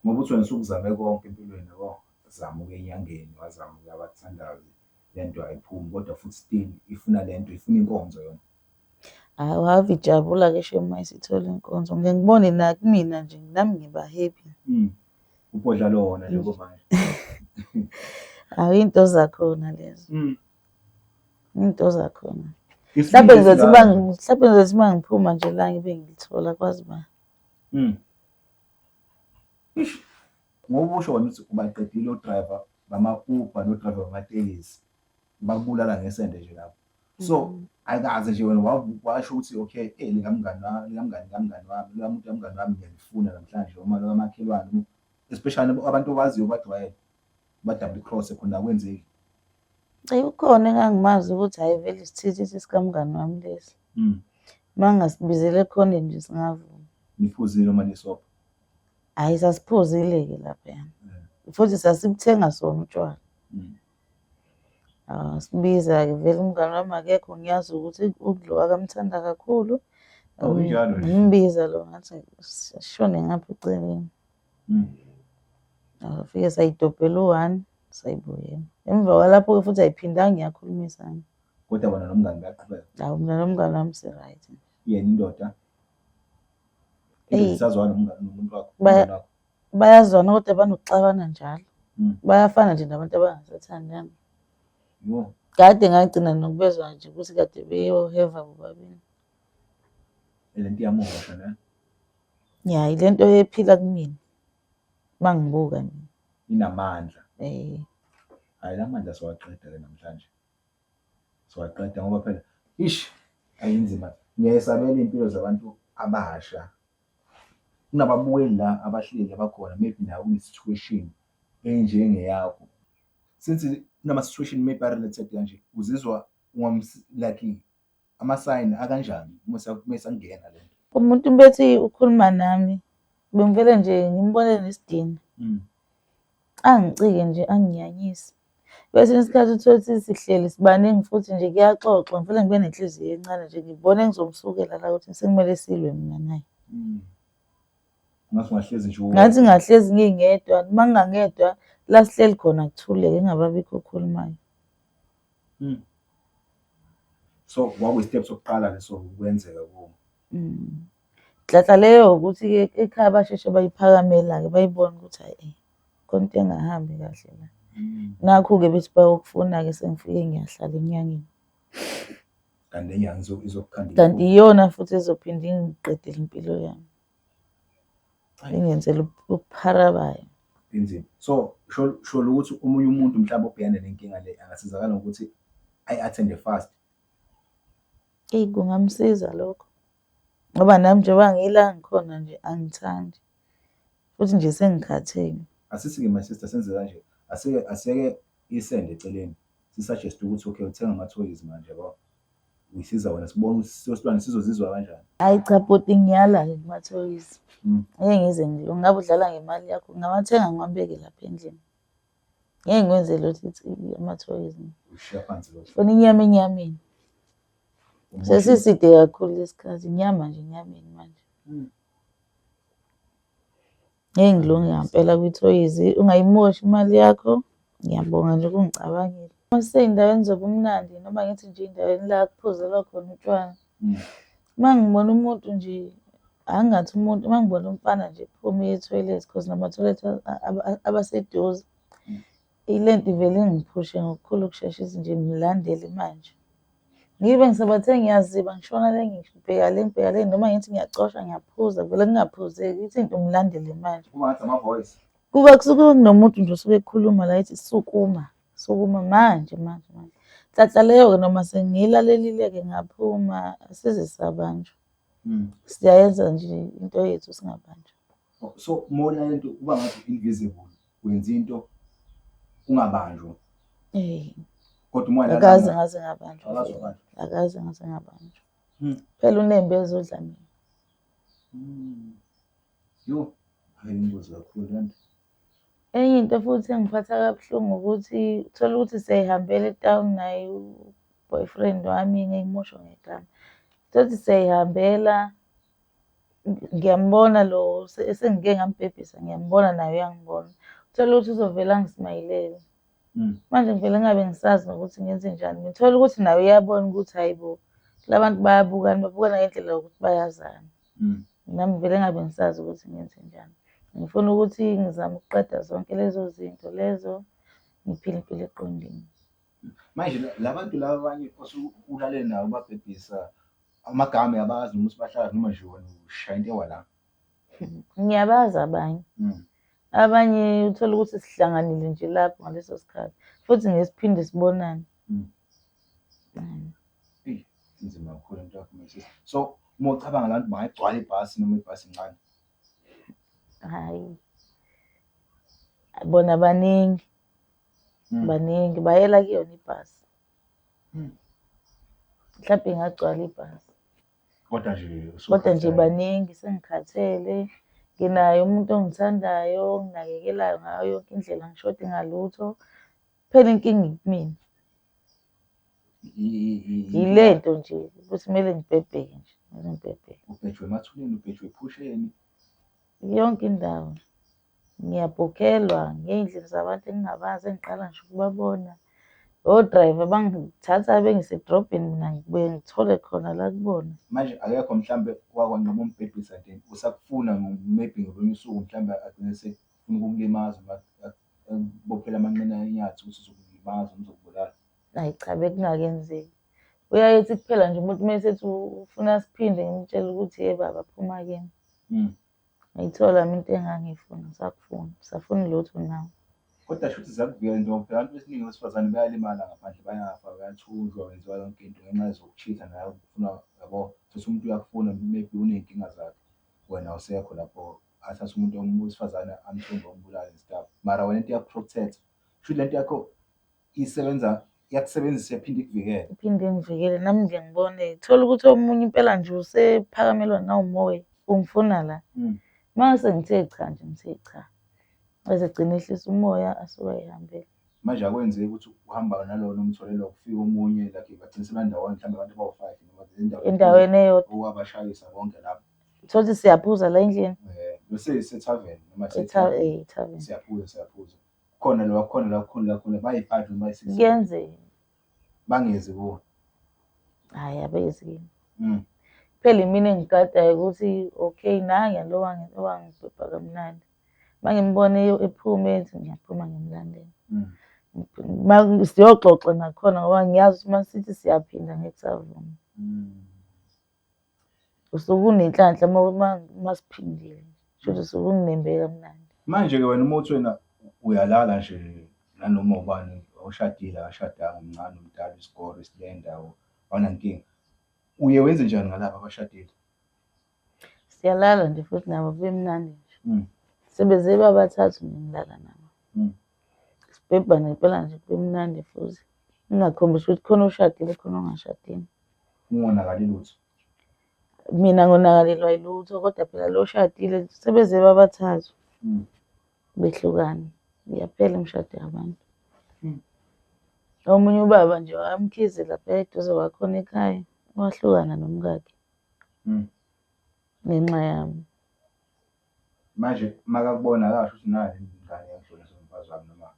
Ngoba uthi wena usukuzame konke empilweni yabo. Zama ukuya enyangeni, wazama ukuya abathandazi, le nto ayiphumi kodwa futhi still ifuna le nto, ifuna inkonzo yona. Hawu ave ijabula-ke shame uma isithola inkonzo. Ngike ngibone nakumina nje nami ngiba happy. Ubhodla lona njengoba manje. Hawu iy'nto zakhona lezo. Iy'nto zakhona. Mhlawumbe ngizothi uma mhlawumbe ngizothi uma ngiphuma nje la ngibe ngilithola kwazi ba. Ish. Ngoba usho wena ukuthi ubaqedile o-driver bama-Uber no-driver bamatekisi bakubulala ngesende nje lapho. So ayikaze nje wena washo ukuthi okay, likamngani wami, likamngani kamngani wami, likamuntu kamngani wami ngiyalifuna namhlanje noma likamakhelwane, especially abantu obaziyo bajwayele ba-double cross khona akwenzeki. Ukhona engangimazi ukuthi hhayi vele isithithithi sikamngani wami lesi. Uma ngingasibizela ekhoneni nje singavuma. Niphuzile noma nisobha? Hhayi sasiphuzile-ke laphayana. Futhi sasibuthenga sona utshwala. Sibiza-ke vele umngani wami akekho ngiyazi ukuthi ukudliwa akamthanda kakhulu. Oh, injalo nje. Ngimbiza lo ngathi sishone ngapha eceleni. Afike sayidobhela u-one sayibuyela. Emva kwalapho-ke futhi ayiphindanga iyakhulumisana. Kodwa wena nomngani bayaqhubeka. Hawu mina nomngani wami si-right. Yena indoda. Eyi. Indoda isazwana nomngani nomuntu wakho. Baya- umngani wakho. Bayazwana kodwa banokuxabana njalo. Bayafana nje nabantu abangasathandani. Yo. Kade ngagcina nokubezwa nje ukuthi kade beyoheva bobabili. Le nto iyamosha ne. Ya, ile nto ephila kumina. Uma ngibuka mina. Inamandla. Hayi la mandla siwaqeda ke namhlanje. Siwaqeda ngoba phela ish ayinzima. Ngiyayesabela impilo zabantu abasha. Kunababukeli la abahleli abakhona maybe nawe une-situation enjengeyakho. Since kunama-situation maybe a-related kanje uzizwa like ama-sign akanjani uma isangena le nto? Umuntu bethi ukhuluma nami bengivele nje ngimbone nesidina. Angicike nje anginyanyise. Kwesinye isikhathi uthole ukuthi sihleli sibaningi futhi nje kuyaxoxwa ngivele ngibe nenhliziyo encane nje ngibone ngizomsukela la ukuthi sekumele silwe mina naye. Ngathi ungahlezi nje Ngathi ngahlezi ngingedwa, uma ngingangedwa la sihleli khona kuthuleke kungababikho okhulumayo. So kwakuyi-step sokuqala leso ukwenzeka kuwo. Nhlanhla leyo ukuthi-ke ekhaya basheshe bayiphakamela-ke bayibone ukuthi hhayi khona into engahambi kahle la. Nakhu-ke bethi bayokufuna-ke sengifike ngiyahlala enyangeni. Kanti le nyanga izokukhanda Kanti iyona futhi ezophinde ingiqedele impilo yami. Ingenzele ubuphara bayo. Inzima. So sho ukuthi omunye umuntu mhlawumbe obhekane nenkinga le angasizakala ngokuthi ayi-attend-e fast. Eyi, kungamsiza lokho ngoba nami njengoba ngila ngikhona nje angithandi, futhi nje sengikhathele. Asithi-ke my sister senze kanje, asiyeke isende eceleni, si-suggest ukuthi okay, uthenga amathoyizi manje yabo. Uyisiza wena sibone ukuthi siyosilwane sizozizwa kanjani. Hhayi cha bhuti, ngiyala-ke kumathoyizi. Ngeke ngize ngabe udlala ngemali yakho, ngingawathenga ngiwabeke lapha endlini. Ngeke ngikwenze lutho amathoyizi. Ushiya phansi lokho. Funa inyama enyameni. Sesiside kakhulu lesikhathi, inyama nje enyameni manje. Ngeke ngilunge ngampela kwithoyizi, ungayimoshi imali yakho. Ngiyabonga nje ukungicabangela. Uma sisey'ndaweni zobumnandi noma ngithi nje ey'ndaweni la kuphuzelwa khona utshwala, uma ngibona umuntu nje, angingathi umuntu, uma ngibona umfana nje ephuma eya ethoyilethi cause namathoyilethi abaseduze, ile nto ivele ingiphushe ngokukhulu ukushesha ithi nje ngilandele manje. Ngibe ngisabathe ngiyaziba ngishona le, ngibheka le, ngibheka le, noma ngithi ngiyacosha ngiyaphuza, vele kungaphuzeki, ithi into ngilandele manje. Kuba ngathi ama-voice. Kuba kusuke kunomuntu nje osuke ekhuluma la ethi sukuma, sukuma manje manje manje. Nhlanhla leyo-ke noma sengiyilalelile-ke ngaphuma, asize sabanjwa. Siyayenza nje into yethu singabanjwa. So uma ulalela into kuba ngathi invisible, wenza into ungabanjwa. Kodwa uma Akaze ngaze ngabanjwa. Akaze wabanjwa. Akaze ngaze ngabanjwa. Phela unembeza odla mina. Yo, hayi ingozi kakhulu lento. Enye into futhi engiphatha kabuhlungu ukuthi uthola ukuthi siyayihambela etown naye u-boyfriend wami, ngeke ngimusho ngegama. Uthola ukuthi siyayihambela, ngiyambona lo esengike ngambhebhisa, ngiyambona naye uyangibona. Uthola ukuthi uzovele angisimayilele. Manje ngivele ngingabe ngisazi nokuthi ngenze njani. Ngithola ukuthi naye uyabona ukuthi hayi bo, la bantu bayabukana, babukana ngendlela yokuthi bayazana. Nami ngivele ngingabe ngisazi ukuthi ngenze njani. Ngifuna ukuthi ngizame ukuqeda zonke lezo zinto lezo, ngiphile impilo eqondile. Manje la bantu laba abanye osuke nabo ubabhebhisa amagama uyabazi noma usibahlala noma nje wena ushaya into ewa la. Ngiyabazi abanye. Abanye uthola ukuthi sihlanganile nje lapho ngaleso sikhathi futhi ngeke siphinde sibonane. Eyi, inzima kakhulu into yakho my sister. So uma ucabanga la bantu bangayigcwala ibhasi noma ibhasi incane? Hhayi, bona baningi, baningi bayela kuyona ibhasi. Mhlampe ingagcwala ibhasi. Kodwa nje Kodwa nje baningi, sengikhathele. Nginaye umuntu ongithandayo, onginakekelayo ngayo yonke indlela, angishodi ngalutho. Phela inkinga ikumina. Yile nto nje ukuthi kumele ngibhebheke nje, kumele ngibhebheke. Ubhejwe emathuneni, ubhejwe ephusheni. Yonke indawo. Ngiyabhukhelwa ngey'ndlini zabantu engingabazi engiqala ngisho ukubabona. O-driver bangithatha bengise edrobheni mina ngibuye ngithole khona la kubona. Manje akekho mhlambe wakwanqaba umbhebhisa nje usakufuna maybe ngolunye usuku mhlambe agcine sekufuna ukukulimaza noma akubophele amanqina enyathi ukuthi uzokulimaza uzokubulala. Hhayi cha, bekungakenzeki. Uyaye ethi kuphela nje umuntu uma esethi ufuna siphinde ngimtshele ukuthi ye baba phuma kimi. Ngayithola mina into engangiyifuna, ngisakufuna, ngisafuni lutho nawe. Kodwa shuthi ziyakuvikela nje ngoba phela abantu besiningi besifazane bayalimala ngaphandle, bayafa, bayathunjwa, benziwa yonke into ngenxa yezokuchitha nawe ufuna yabo, thatha umuntu uyakufuna maybe uney'nkinga zakhe, wena awusekho lapho, athathe umuntu wesifazane amthumbe ambulale and stuff. Mara wena into iyaku-protect-a. Shuthi le nto yakho isebenza, iyakusebenzisa iphinde ikuvikele. Iphinde ingivikele, nami ngiye ngibone. Thola ukuthi omunye impela nje usephakamelwa nawumoya, ungifuna la. Uma sengithe cha nje, ngithe cha. Bese egcina ehlisa umoya asuke ayihambele. Manje akwenzeki ukuthi uhamba nalona umtholelwa kufika omunye like bagcina sebandawonye mhlawumbe abantu abawu-five noma endaweni Endaweni eyodwa. owabashayisa bonke lapho. Thola ukuthi siyaphuza la endlini. Bese isethaveni noma Ethaveni. Siyaphuza, siyaphuza. Khona lo, khona la, khona la, khona bayi-five noma bayi-six. Kuyenzeka. Bangezi kuwe. Hhayi, abezi kimi. Phela imina engigadayo ukuthi okay nange lo owangibhebha kamnandi. Uma ngimbona ephuma ethi ngiyaphuma ngimlandele. Siyoxoxa nakhona ngoba ngiyazi ukuthi uma sithi siyaphinda ngeke kusavuma. Usuke unenhlanhla uma siphindile. Shuthi usuke unginembe kamnandi. Manje-ke wena uma uthi wena Uyalala nje nanoma ubani, oshadile, akashadanga, umncane, umdala, isikole, isilenda, awunankinga. Uye wenze njani ngalaba abashadile? Siyalala nje futhi nabo kube mnandi nje. Sebeze babathathu nje ngilala nabo. Sibhebhane impela nje kube mnandi futhi. Ngingakhombisi ukuthi khona oshadile khona ongashadile. Ungonakali lutho. Mina ngonakalelwa yilutho kodwa phela lo oshadile sebeze babathathu behlukana. Iyaphela imishado yabantu. Omunye ubaba nje wamkhize lapha eduze kwakhona ekhaya, wahlukana nomkakhe ngenxa yami. Manje makakubona akasho ukuthi nayi ingane yangidlulisa umfazi wami noma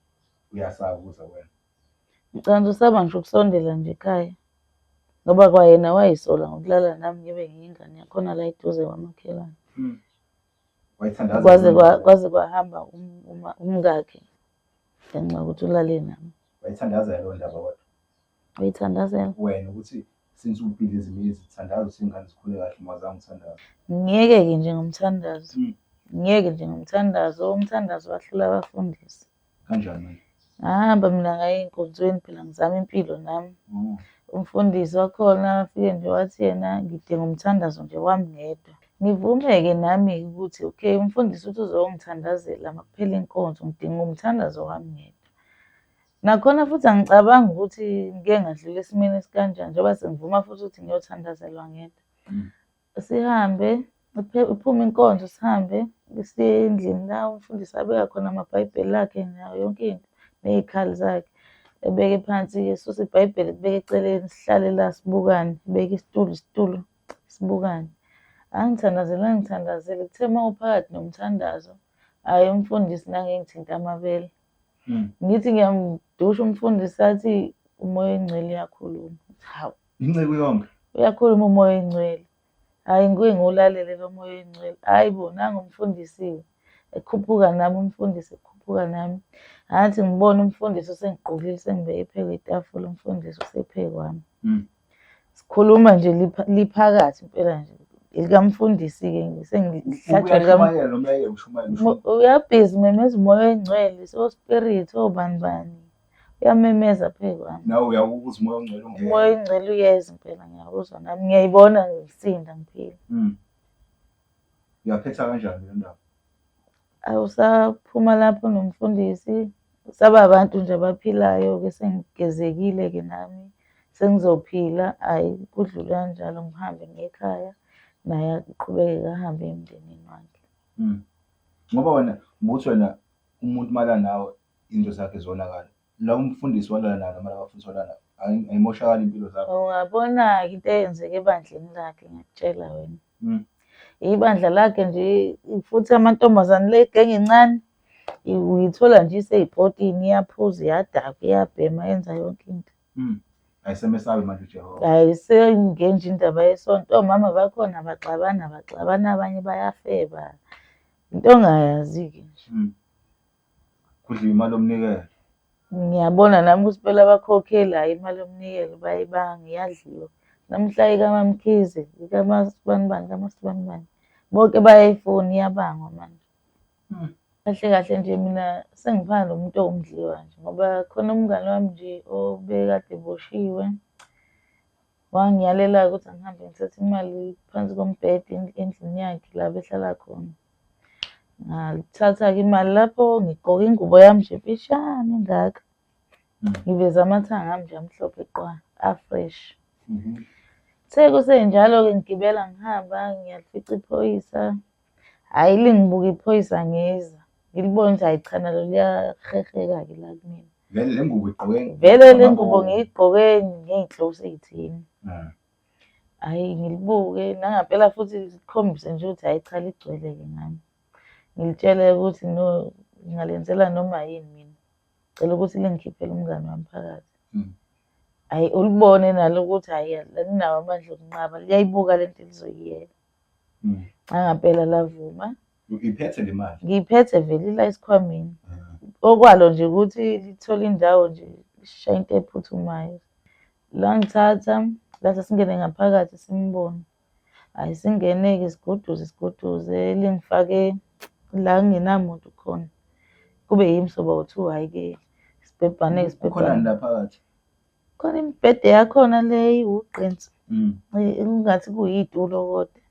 uyasaba ukuza kuwena? Ngicabanga ukuthi usaba ngisho ukusondela nje ekhaya ngoba kwayena wayisola ngokulala nami ngibe ngiyingane yakhona la eduze kwamakhelwane. Wayithandaza Kwaze leyo ndaba. Kwaze kwahamba umkakhe ngenxa yokuthi ulale nami. Wayithandazela leyo ndaba kodwa. Wayithandazela. Wena ukuthi since ubhidliza imizi, thandaza ukuthi iy'ngane zikhule kahle uma zange uthandaze. Ngiyeke-ke nje ngomthandazo. Ngiyeke nje ngomthandazo. Umthandazo wahlula abafundisi. Kanjani manje? Ngahamba mina ngaya ey'nkonzweni phela ngizama impilo nami. Umfundisi wakhona wafike nje wathi yena ngidinga umthandazo nje wami ngedwa. Ngivume-ke nami ukuthi okay umfundisi uthi uzongithandazela makuphela inkonzo ngidinga umthandazo wami ngedwa. Nakhona futhi angicabangi ukuthi ngike ngadlula esimeni esikanjani njengoba sengivuma futhi ukuthi ngiyothandazelwa ngedwa. Sihambe iphume inkonzo sihambe siye endlini la umfundisi abeka khona amabhayibheli akhe nayo yonke into ney'khali zakhe. Ebeke phansi-ke sisuse ibhayibheli kubeke eceleni sihlale la sibukane, ebeke isitulo isitulo sibukane. Angithandazele angithandazele kuthe uma uphakathi nomthandazo, hhayi umfundisi nange engithinta amabele. Ngithi ngiyamdusha umfundisi athi umoya oyingcwele uyakhuluma. Hawu. Inceku yonke. Uyakhuluma umoya oyingcwele. Hhayi ngike ngiwulalele lo moya oyingcwele. Hhayi bo nangu umfundisi-ke. Ekhuphuka nami umfundisi ekhuphuka nami. Ngathi ngibona umfundisi usengigqokile sengibeke phezu kwetafula umfundisi usephezu kwami. Sikhuluma nje liphakathi impela nje. Likamfundisi-ke sengihlatshwa Uyashumayela noma uyayeka ukushumayela? Uyabhizi memeza umoya oyingcwele, so spirit obani bani. Uyamemeza phezu kwami. Nawe uyawuzwa umoya oyingcwele ungena. Umoya oyingcwele uyeza impela ngiyawuzwa nami ngiyayibona ngisinda ngiphila. Uyaphetha kanjani le ndaba? Awusaphuma lapho nomfundisi saba abantu nje abaphilayo-ke sengigezekile-ke nami sengizophila hhayi kudlule kanjalo ngihambe ngiye ekhaya naye aqhubeke ahambe emndenini wakhe. Ngoba wena ubuthi wena umuntu malala nawe into zakhe zonakala. La umfundisi walala naye noma labafundisi walala naye ayimoshakali impilo zakho. Ungabona-ke into eyenzeka ebandleni lakhe ngiyakutshela wena. Ibandla lakhe nje futhi amantombazane le genge encane uyithola nje isey'potini iyaphuza iyadakwa iyabhema yenza yonke into. Ayisemesabi manje uJehova. Ayisengeni indaba yesonto omama bakhona baxabana baxabana abanye bayafeba. Into ongayazi-ke nje. Kudliwa imali yomnikelo. Ngiyabona nami ukuthi phela abakhokheli hhayi imali yomnikelo bayibanga iyadliwa. Namhla ikaMaMkhize, ikaMasibanibani, kaMasibanibani. Bonke bayayifuna iyabangwa manje. Kahle kahle nje mina sengifana nomuntu owumdliwa nje ngoba khona umngani wami nje obekade eboshiwe. Wangiyalela ukuthi angihambe ngithathe imali phansi kombhede endlini yakhe la behlala khona. Ngathatha-ke imali lapho ngigqoke ingubo yami nje mfishane engaka. Ngiveze amathanga ami nje amhlophe qwa, a-fresh. Kuthe kusenjalo-ke ngigibela ngihamba ngiyalifica iphoyisa. Hhayi lingibuka iphoyisa ngeza. Ngilibone ukuthi hhayi cha nalo liyaheheka-ke la kumina. Vele le ngubo igqoke Vele le ngubo ngiyigqoke ngey'nhloso ey'thile. Hhayi ngilibuke nangampela futhi likhombise nje ukuthi hhayi cha ligcwele-ke ngami. Ngilitshele ukuthi no ngingalenzela noma yini mina. Ngicela ukuthi lingikhiphele umngani wami phakathi. Hhayi ulibone nalo ukuthi hhayi alinawo amandla okunqaba liyayibuka le nto lizoyiyeka. Nangampela lavuma. Uyiphethe le mali? Ngiyiphethe vele ila esikhwameni. Okwalo nje ukuthi lithole indawo nje lishaye into ephuthumayo. Langithatha lathi singene ngaphakathi simbone. Hhayi singene-ke siguduze siguduze lingifake la kungenamuntu khona. Kube yimi soba u-two, hhayi-ke sibhebhane-ke Kukhonani sibhebhane. la phakathi? Khona imibhede yakhona le iwugqinsi, engathi kuyitulo kodwa.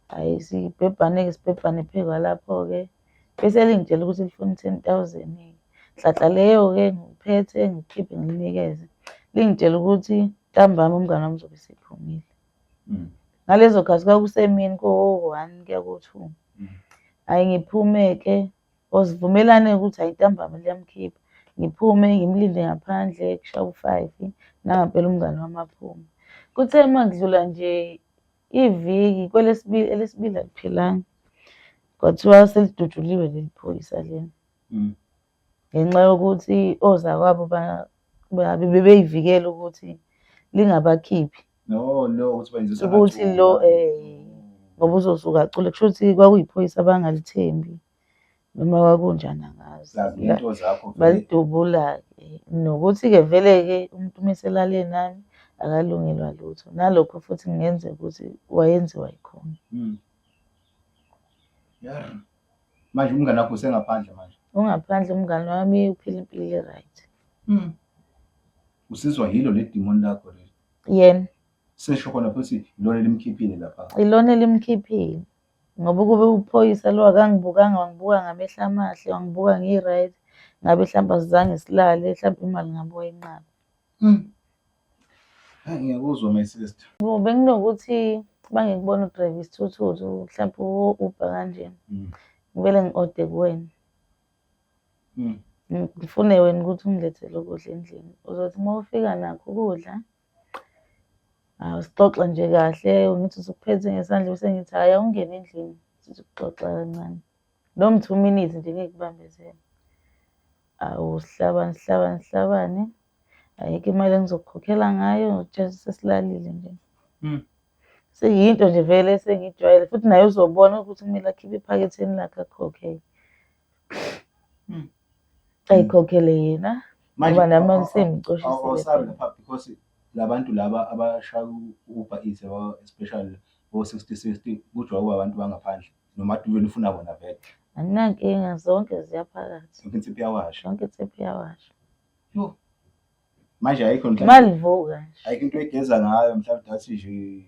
Hhayi sibhebhane-ke sibhebhane phezu kwalapho-ke. Bese lingitshela ukuthi lifuna u-10,000-ke. Nhlanhla leyo-ke ngiphethe ngikhiphe ngilinikeze. Lingitshela ukuthi ntambama umngani wami uzobe esephumile. Ngalezo khathi kwakusemini ko-one kuya ko-two. Hhayi ngiphume-ke or sivumelane ukuthi hhayi ntambama liyamkhipha. Ngiphume ngimlinde ngaphandle kushaye u-five, nangampela umngani wami aphume. Kuthe uma kudlula nje iviki kwelesibili, elesibili aliphelanga, kwathiwa selidutshuliwe leli phoyisa leli. Ngenxa yokuthi ozakwabo bebeyivikela ukuthi lingabakhiphi. No, no, ukuthi benzisa Ukuthi lo ngoba uzosuka acule, kusho ukuthi kwakuyiphoyisa abangalithembi noma kwakunjani angazi. Zazi ngento zakho vele. Balidubula-ke. Nokuthi-ke vele-ke umuntu uma eselale nami akalungelwa lutho. Nalokho futhi kungenzeka ukuthi wayenziwa yikhona. Yeah. Manje umngane wakho usengaphandle manje? Ungaphandle umngane wami, uphila impilo e-right. Usizwa yilo le demon lakho leli? Yena. Sesho khona futhi ilona elimkhiphile lapha. Ilona elimkhiphile. Ngoba ukube uphoyisa lo akangibukanga, wangibuka ngamehlo amahle, wangibuka ngi-right, ngabe mhlawumbe asizange silale, mhlawumbe imali ngabe wayinqaba. Hayi ngiyakuzwa my sister. Benginokuthi uma ngikubona udrayiva isithuthuthu mhlawumbe u-Uber kanje, ngivele ngi-ode kuwena. Ngifune wena ukuthi ungilethele ukudla endlini. Uzothi uma ufika nakho ukudla, hawu sixoxe nje kahle, ngithi usukuphethe ngesandla bese ngithi hhayi awungene endlini, sithi ukuxoxa kancane. Noma 2 minutes nje ngeke kubambezele. Awu sihlabane sihlabane sihlabane, ayikho imali engizokukhokhela ngayo, ngikutshela sesilalile nje. Seyinto nje vele esengiyijwayele futhi naye uzobona ukuthi kumele akhiphe ephaketheni lakhe akukhokhele. Ayikhokhele yena ngoba nami sengimcoshisile Awusabi phela. lapha because labantu laba abashaya u-Uber Eats especially o-sixty sixty kujwayele ukuba abantu bangaphandle noma wena ufuna bona vele. Anginankinga, zonke ziyaphakathi. Yonke insipho iyawasha. Yonke insipho iyawasha. Yo. Manje ayikho mhlawumbe Malivuka nje. ayikho into egeza ngayo mhlawumbe athi nje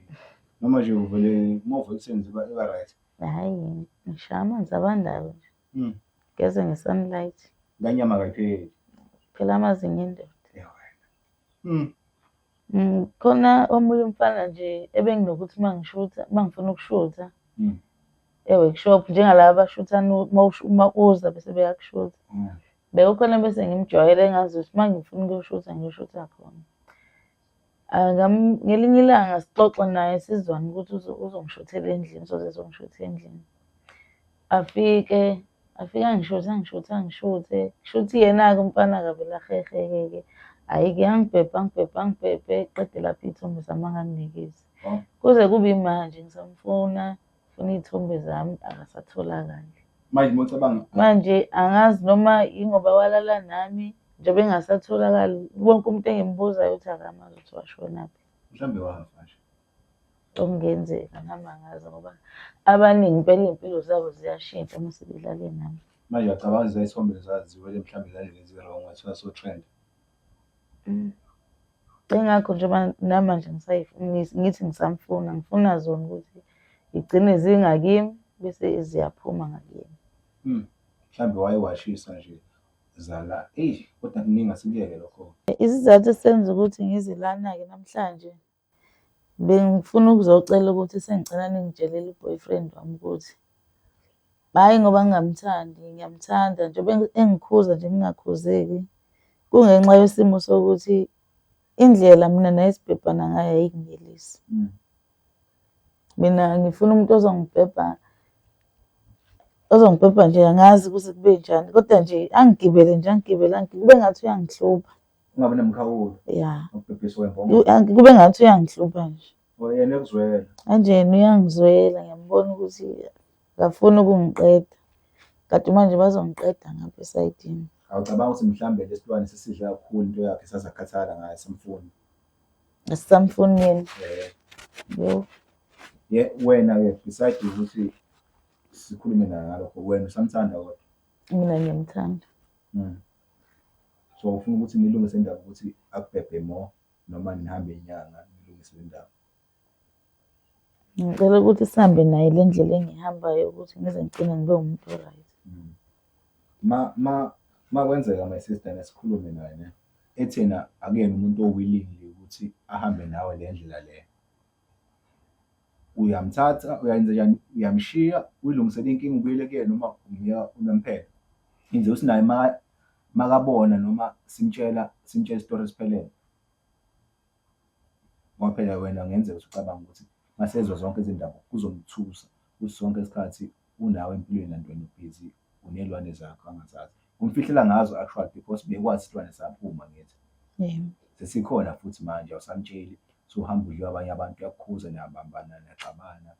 noma nje uvele uma uvele usenze iba right. Hhayi, ngishaya amanzi abandayo nje. Geze nge-sunlight. Kanyama kayipheli. Phela amazinyo endoda. Ya wena. Khona omunye umfana nje ebenginokuthi uma ngishutha, uma ngifuna ukushutha e-workshop njengalaba abashutha uma uza bese beyakushutha. Bekukhona bese ngimjwayele engazi ukuthi uma ngifuna ukuyoshutha ngiyoshutha khona. Ngelinye ilanga sixoxe naye sizwane ukuthi uzongishuthela endlini, uzoze ezongishutha endlini. Afike, afike angishuthe angishuthe angishuthe, kushuthi yena-ke umfana akavele aheheke-ke. Hhayi-ke angibhebhe angibhebhe angibhebhe, qede lapho iy'thombe zami anganginikezi. Kuze kube imanje ngisamfuna, ngifuna iy'thombe zami akasatholakali. Manje uma ucabanga Manje angazi noma yingoba walala nami njengoba engasatholakali, wonke umuntu engimbuzayo uthi akamazi ukuthi washonaphi. Mhlawumbe wafa nje. Okungenzeka nami angazi ngoba abaningi impela iy'mpilo zabo ziyashintsha uma sebedlale nami. Manje uyacabanga lezi zithombe zaziwele mhlawumbe zalezi ezi-wrong wathiwa so-trend. Ingakho nje namanje ngithi ngisamfuna, ngifuna zona ukuthi igcine zingakimi bese ziyaphuma ngakuyena. Mhlawumbe wayewashisa nje zala, eyi kodwa kuningi asikuyeke lokho. Isizathu esenza ukuthi ngize lana-ke namhlanje, bengifuna ukuzocela ukuthi sengicela ningitshelele u-boyfriend wami ukuthi hhayi ngoba ngingamthandi, ngiyamthanda njengoba engikhuza nje ngingakhuzeki, kungenxa yesimo sokuthi indlela mina naye esibhebhana ngayo ayinginelisi. Mina ngifuna umuntu ozongibhebha, ozongibhebha nje angazi kuze kube njani, kodwa nje angigibele nje angigibele kube ngathi uyangihlupha. Ungabi nomkhawulo. Ya. Ukubhebhisa wembongolo. Kube ngathi uyangihlupha nje. Yena ekuzwela. Manje yena uyangizwela, ngiyambona ukuthi akafuni ukungiqeda. Kanti manje bazongiqeda ngapha esayidini. Awucabanga ukuthi mhlawumbe lesilwane sesidla kakhulu into yakhe sasakhathala ngaye samfuni. Asisamfuni yena. Yo. Ye wena-ke beside ukuthi sikhulume naye ngalokho wena usamthanda kodwa. Mina ngiyamthanda. So ufuna ukuthi nilungise indaba ukuthi akubhebhe more noma nihambe inyanga nilungise le ndaba? Ngicela ukuthi sihambe naye le ndlela engiyihambayo ukuthi ngize ngigcine ngibe umuntu o-right. Ma kwenzeka my sister nesikhulume naye ne, ethi yena akuyena umuntu o-willingly ukuthi ahambe nawe le ndlela le. Uyamthatha, uyayenza njani? Uyamshiya, uyilungisele inkinga ubuyele kuyena noma umyeka unomphela? Inze ukuthi naye makabona noma simtshela isitori esiphelele. Ngoba phela wena kungenzeka ukuthi ucabange ukuthi masezwa zonke izindaba kuzomthusa ukuthi sonke isikhathi unawe empilweni kanti wena ubhizi uney'lwane zakho angazazi. Umfihlela ngazo actually because bekwazi isilwane saphuma ngithi. Sesikhona futhi manje awusamtsheli, usuhamba udliwa abanye abantu uyakukhuza niyabambana niyaxabana.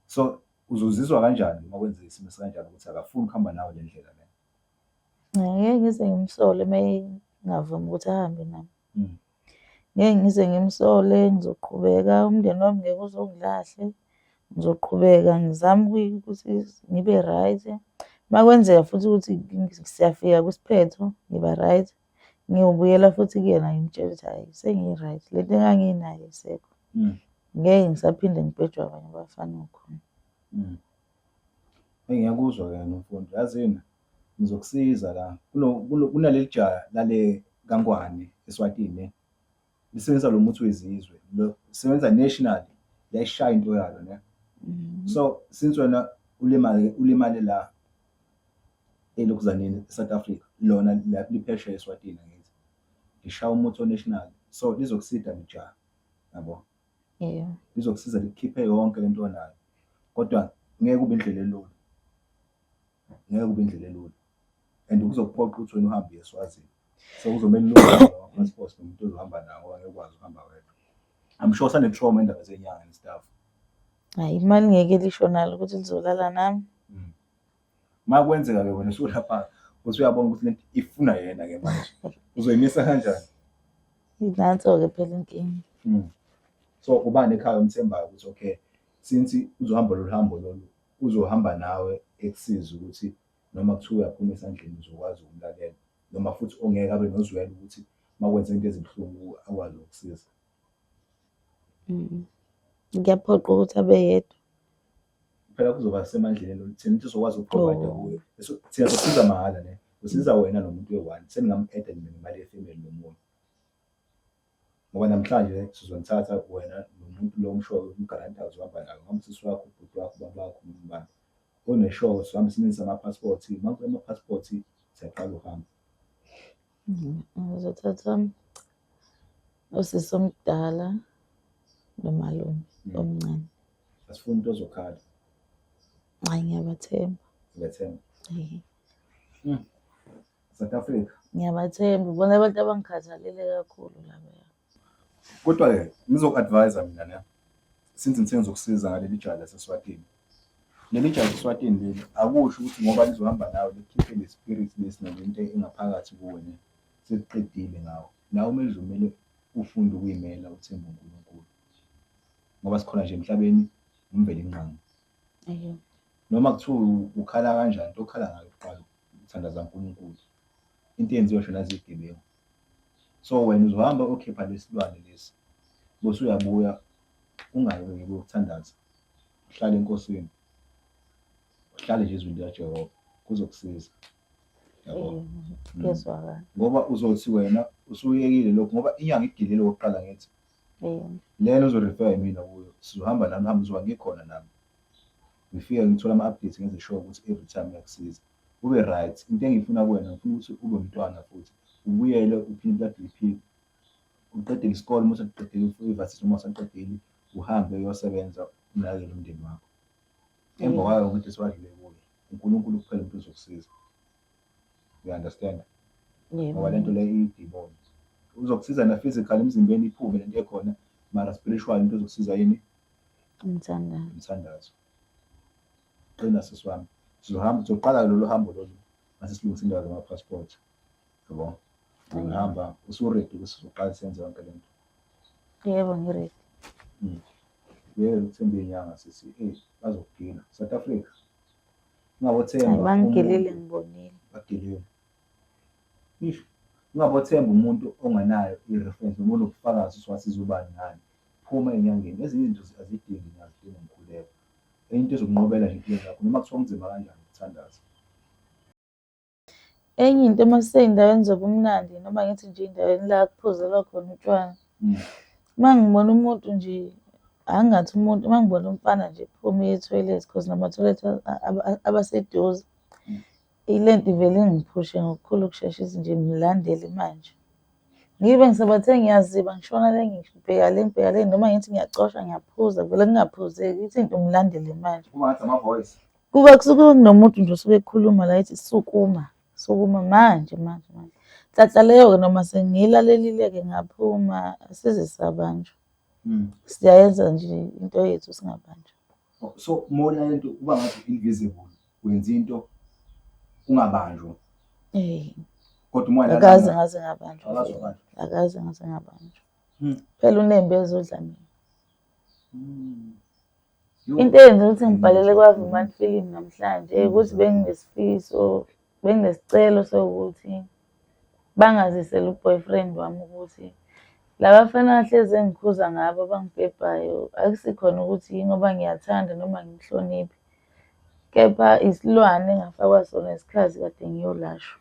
So uzozizwa kanjani uma kwenzeka isimo esikanjalo ukuthi akafuni ukuhamba nawe le ndlela le? Ngeke ngize ngimsole uma engavumi ukuthi ahambe nami. Ngeke ngize ngimsole, ngizoqhubeka, umndeni wami ngeke uze ungilahle. Ngizoqhubeka ngizame ukuthi ngibe right. Uma kwenzeka futhi ukuthi siyafika kwisiphetho ngiba right, ngiyobuyela futhi kuyena ngimtshele ukuthi hhayi sengi-right, le nto enganginayo ayisekho. Ngeke ngisaphinde ngibhejwe abanye abafana okhona. Eyi ngiyakuzwa-ke Nomfundo, yazini ngizokusiza la. Kunaleli jaha lale kaNgwane eSwatini lisebenzisa lo muthi wezizwe, lo lisebenza nationally, liyayishaya into yalo ne. So since wena ulimale la elokuzaneni eSouth Africa, lona liphesheya eSwatini angithi. Lishaya umuthi o-national, so lizokusiza le jaha, yabo. Lizokusiza likukhiphe yonke lento onayo, kodwa ngeke kube indlela elula. Ngeke kube indlela elula and kuzokuphoqa ukuthi wena uhambe uye eSwazini. So kuzomele ulungise ama-passport nomuntu ozohamba nawo ngoba ngeke ukwazi ukuhamba wedwa. I'm sure usane-trauma indaba zenyanga and stuff. Hhayi imali ngeke lisho nalo ukuthi lizolala nami. Ma kwenzeka-ke wena usulapha usuyabona ukuthi lento ifuna yena-ke manje. Uzoyimisa kanjani? Nanso-ke phela inkinga. So ubani ekhaya omthembayo ukuthi okay since uzohamba lolu hambo lolu uzohamba nawe ekusize ukuthi noma kuthiwa uyaphuma esandleni uzokwazi ukumlalela noma futhi ongeke abe nozwelo ukuthi uma kwenza into ezibuhlungu akwazi ukukusiza. Kuyaphoqa ukuthi abe yedwa. Phela kuzoba semandleni lo thina ukuthi uzokwazi ukuprovide kuye. Thina sisiza mahhala ne. Usiza wena nomuntu we-one seningam-add nina ngemali ye-family nomunye. Ngoba namhlanje sizonithatha wena nomuntu lo omshoyo umgaranta uzohamba naye ngoba usisi wakho, ubhuti wakho, ubaba wakho noma ubani. Oneshow sihambe sinenze ama-passport, uma ama-passport siyaqala uhambo. Ngizothatha usisi omdala nomalume omncane. Asifuni umuntu ozokhala. Hhayi ngiyabathemba. Uyathemba? South Africa. Ngiyabathemba, ibona abantu abangikhathalele kakhulu laba. Kodwa-ke ngizoku-advise mina ne, since ngithe ngizokusiza ngaleli jaha laseSwatini. Leli jaha laseSwatini leli akusho ukuthi ngoba lizohamba nawe likhiphe le spirit lesi nalento engaphakathi kuwe ne, sekuqedile ngawe. Nawe kumele uzomele ufunde ukuyimela uthembe uNkulunkulu. Ngoba sikhona nje emhlabeni uMvelinqangi. Noma kuthiwa ukhala kanjani, into okhala ngayo kuqala uthandaza uNkulunkulu. Into eyenziwa ngisho nazigebengu. So wena uzohamba uyokhipha lesilwane lesi, bese uyabuya ungayeki ukuthandaza, uhlale eNkosini, uhlale nje ezwini likaJehova, kuzokusiza. Yabo? Kuyezwakala. Ngoba uzothi wena usuyekile lokhu ngoba inyanga igilile okokuqala ngithi. Lena ozorefer mina kuyo, sizohamba nami uhambe uzoba ngikhona nami. Ngifike ngithola ama-updates ngenze sure ukuthi every time ngiyakusiza. Ube right. Into engiyifuna kuwena ngifuna ukuthi ube umntwana futhi. Ubuyele uphinde kade uyiphile. Uqedele isikole uma usaqedile i-varsity noma usaqedile uhambe uyosebenza unakekele umndeni wakho. Emva kwayo yonke into esiwadlule kuyo, uNkulunkulu kuphela umuntu ozokusiza. You understand? Ngoba lento le iyidimoni. Uzokusiza na physical emzimbeni iphume lento ekhona, mara spiritual into ezokusiza yini? Umthandazo. Umthandazo. Qina sisi wami. Sizohamba sizoqala lolu hambo lolu mase silungisa indaba zama-passport. Yabo? Ngihamba usu-ready ukuthi sizoqala senze yonke lento. Yebo ngi-ready. Uyeke ukuthemba iy'nyanga sisi, eyi bazokugila. South Africa. Ungabothemba. Bangigilile ngibonile. Bagilile. Ngisho ungabothemba umuntu ongenayo i-reference noma onobufakazi ukuthi wasiza ubani ngani. Phuma enyangeni. Ezinye izinto azidingi inyanga, zidinga umkhuleko. Enye into ezokunqobela nje empilweni yakho noma kuthiwa kunzima kanjani ukuthandaza. Enye into uma sisey'ndaweni zobumnandi noma ngithi nje ey'ndaweni la kuphuzelwa khona utshwala, uma ngibona umuntu nje, angingathi umuntu, uma ngibona umfana nje ephuma eya ethoyilethi cause namathoyilethi abaseduze, ile nto ivele ingiphushe ngokukhulu ukushesha ithi nje ngilandele manje. Ngibe ngisabathe ngiyaziba ngishona le ngibheka le ngibheka le noma ngithi ngiyacosha ngiyaphuza vele kungaphuzeki ithi into ngilandele manje. Kuba ngathi ama-voice. Kuba kusuke kunomuntu nje osuke ekhuluma la ethi sukuma, sukuma manje manje manje. Nhlanhla leyo-ke noma sengiyilalelile-ke ngaphuma size sabanjwa. Siyayenza nje into yethu singabanjwa. So uma ulalela into kuba ngathi invisible wenza into ungabanjwa. Eh. Kodwa uma Akaze ngaze ngabanjwa. Akaze wabanjwa. Akaze ngaze ngabanjwa. Phela unembeza odla mina. Into eyenza ukuthi ngibhalele kwaVumani Film namhlanje ukuthi benginesifiso, benginesicelo sokuthi bangazisele u-boyfriend wami ukuthi labafana ahlezi engikhuza ngabo abangibhebhayo akusikhona ukuthi yingoba ngiyathanda noma ngimhloniphi, kepha isilwane engafakwa sona ngesikhathi kade ngiyolashwa.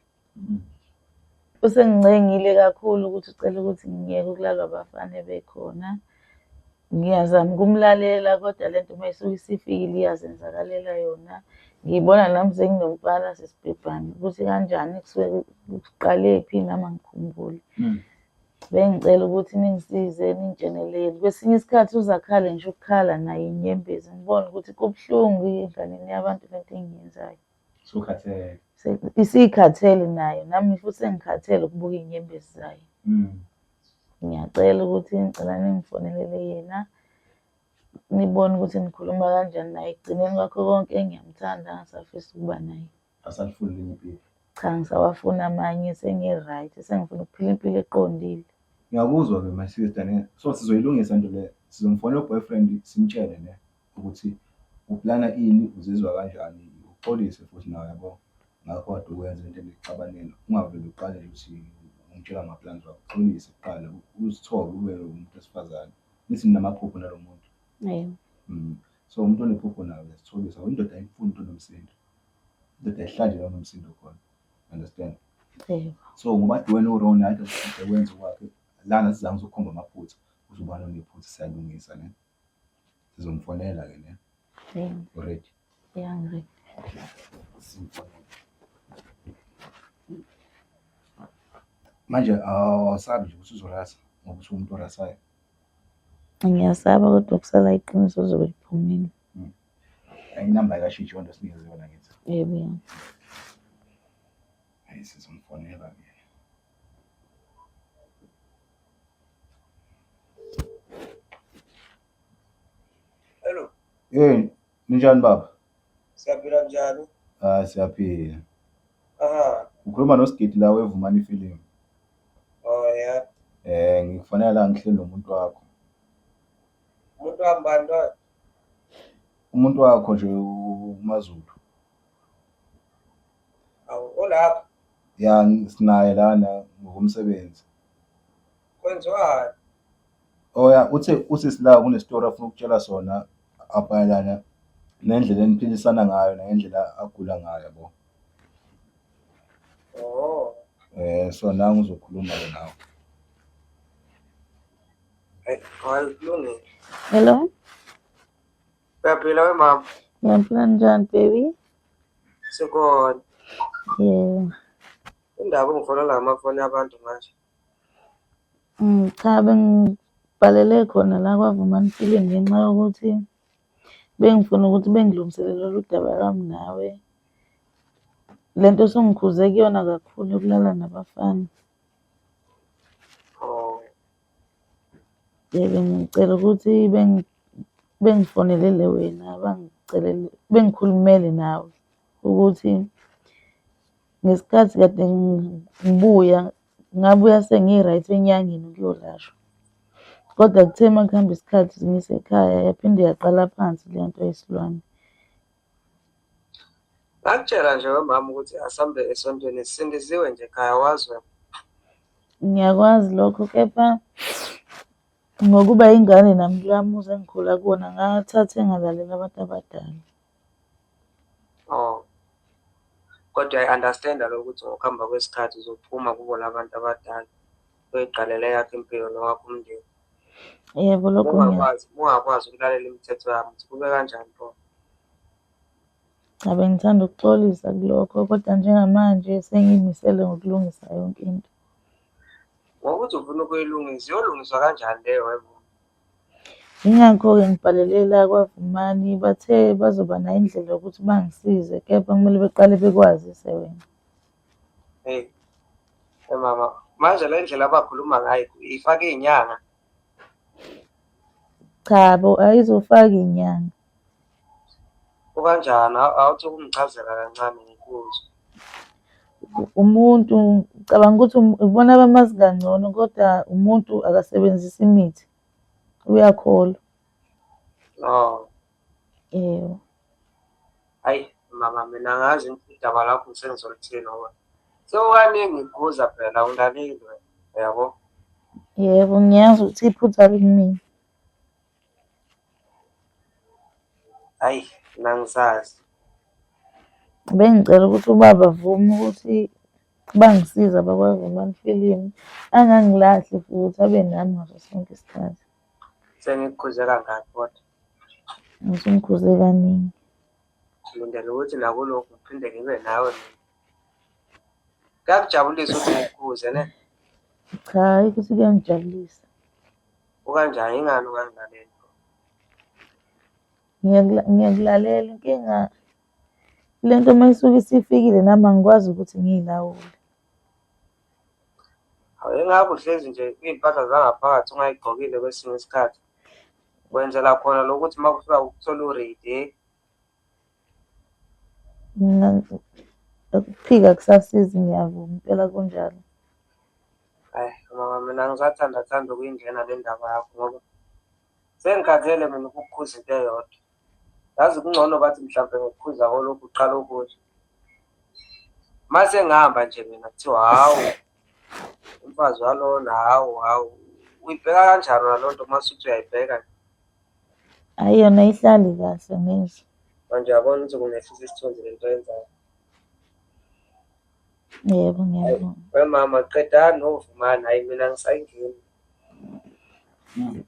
Usengincengile kakhulu ukuthi ucela ukuthi ngiyeke ukulalwa abafana bekhona. Ngiyazama ukumlalela kodwa le nto uma isuke isifikile iyazenzakalela yona. Ngiyibona nami senginomfana sesibhebhana ukuthi kanjani kusuke kuqalephi nami angikhumbuli. Bengicela ukuthi ningisize ningitshenelele. Kwesinye isikhathi uze akhale ngisho ukukhala naye inyembezi ngibone ukuthi kubuhlungu enganeni yabantu le nto engiyenzayo. Usukhathele. Isikhathele nayo nami futhi sengikhathele ukubuka iy'nyembezi zayo. Ngiyacela ukuthi ngicela ningifonelele yena nibone ukuthi nikhuluma kanjani naye. Ekugcineni kwakho konke ngiyamthanda ngisafisa ukuba naye. Asalifuni elinye ipipi? Cha, ngisawafuna amanye sengi-right, sengifuna ukuphila impilo eqondile. Ngiyakuzwa-ke my sister ne. So sizoyilungisa into le. Sizomfonela u-boyfriend simtshele ne ukuthi uplana ini, uzizwa kanjani, uxolise futhi nawe yabo. Ngakho kade ukwenza into enixabanela, ungavele uqale nje ukuthi ungitshela ngama-plans wakho, uxolise kuqala, uzithobe ube umuntu wesifazane. Nithi ninamaphupho nalo muntu. Yebo. So umuntu onephupho naye uyazithobisa, indoda ayifuni umuntu onomsindo. Indoda ayihlali la onomsindo khona. Understand? Yebo. So ngoba wena u-wrong naye kade wenza okwakhe, lana sizama ukukhomba amaphutha, ukuthi ubani onephutha siyalungisa ne. Sizomfonela ke ne. Yebo. Already. Yeah, ngiready. Simfonele. Manje awusabi nje ukuthi uzorasa ngoba usuwumuntu orasayo. Ngiyasaba kodwa kusala iqiniso lizobe liphumile. Inamba ayikashintshi kodwa sinikeze yona ngithi. Yebo, yebo. Hayi sizomfonela ke. Hello. Hey, ninjani baba? Siyaphila njani? Ah, siyaphila. Aha. Ukhuluma noSigidi la weVumani Film. Oh yeah. Eh, ngikufonela la ngihleli nomuntu wakho. Umuntu wami bani loyo? Umuntu wakho nje uMaZulu. Awu, olapha. Ya, sinaye lana ngokomsebenzi. Kwenziwani? Oh ya, uthe usisi la kunestory afuna ukutshela sona amayelana nendlela eniphilisana ngayo nangendlela agula ngayo yabo. Oh. So nangu uzokhuluma ke nawe. Hayi, hayi kulungile. Hello? Uyaphila we mama? Ngiyaphila njani baby? Sikhona. Yeah. Indaba ungifonela ngamafoni abantu manje. Cha bengibhalele khona la kwaVumani Film ngenxa yokuthi bengifuna ukuthi bengilungiselele lolu daba lwami nawe. Le nto osungikhuze kuyona kakhulu yokulala nabafana. Oh. Yebo, ngicela ukuthi bengifonelele wena, bangicelele, bengikhulumele nawe ukuthi ngesikhathi kade ngibuya, ngabuya sengi-right enyangeni ukuyolashwa. Kodwa kuthe uma kuhamba isikhathi ngisekhaya yaphinde yaqala phansi le nto yesilwane. Ngakutshela nje wemama ukuthi asambe esontweni sisindisiwe nje ekhaya wazi wena. Ngiyakwazi lokho kepha ngokuba ingane nami kuloya muzi engikhula kuwona ngathatha engalalela abantu abadala. Oh. Kodwa uyayi-understand-a lokho ukuthi ngokuhamba kwesikhathi uzophuma kubo la bantu abadala uyoyiqalela eyakho impilo nowakho umndeni. Yebo, lokho Ungakwazi, ungakwazi ukulalela imithetho yami ukuthi kube kanjani pho? Cha, bengithanda ukuxolisa kulokho kodwa njengamanje sengiyimisele ngokulungisa yonke into. Ngokuthi ufuna ukuyilungisa, iyolungiswa kanjani leyo webo? Yingakho-ke ngibhalele la kwaVumani, bathe bazoba nayo indlela yokuthi bangisize kepha kumele beqale bekwazise wena. Hey, hey mama, manje le ndlela abakhuluma ngayo ifake iy'nyanga. Cha bo, ayizofaka iy'nyanga. Kukanjani? Awuthi ukungichazela kancane ngikuzwe. Umuntu ngicabanga ukuthi ubona abamazi kangcono kodwa umuntu akasebenzisi imithi, uyakholwa. Oh. Yebo. Hayi mama mina angazi udaba lakho sengizolithini ngoba sekukaningi ngikubuza phela ungilaleli wena uyabo. Yebo, ngiyazi ukuthi iphutha likumina. Hayi mina angisazi. Bengicela ukuthi ubaba avume ukuthi bangisize abakwaVumani Film, angangilahli futhi abe nami ngaso sonke isikhathi. Sengikukhuze kangaki kodwa? Usungikhuze kaningi. Ngilindele ukuthi nakulokhu ngiphinde ngibe nawe mina. Kuyakujabulisa ukuthi ngikukhuze ne? Cha, ayikho ukuthi kuyangijabulisa. Kukanjani ingani ungangilaleli? Ngiyakulalela inkinga le nto uma isuke isifikile nami angikwazi ukuthi ngiyilawule. Hawu engabe uhlezi nje iy'mpahla zangaphakathi ungayigqokile kwesinye isikhathi. Wenzela khona lokuthi uma kufika ukuthola u-ready. Ukuphika akusasizi ngiyavuma impela kunjalo. Hhayi mama mina ngisathanda thanda ukuyingena le ndaba yakho ngoba sengikhathele mina ukukukhuza into eyodwa. Yazi kungcono bathi mhlawumbe ngikukhuza kolokhu uqala okunye. Mase ngihamba nje mina kuthiwa hawu umfazi walona hawu hawu uyibheka kanjani wena loo nto uma usuthi uyayibheka nje? Hhayi yona ayihlali kahle neze. Manje uyabona ukuthi kungehlisa isithunzi lento oyenzayo. Yebo, ngiyabona. Wemama qedani novumani hayi mina ngisayingeni.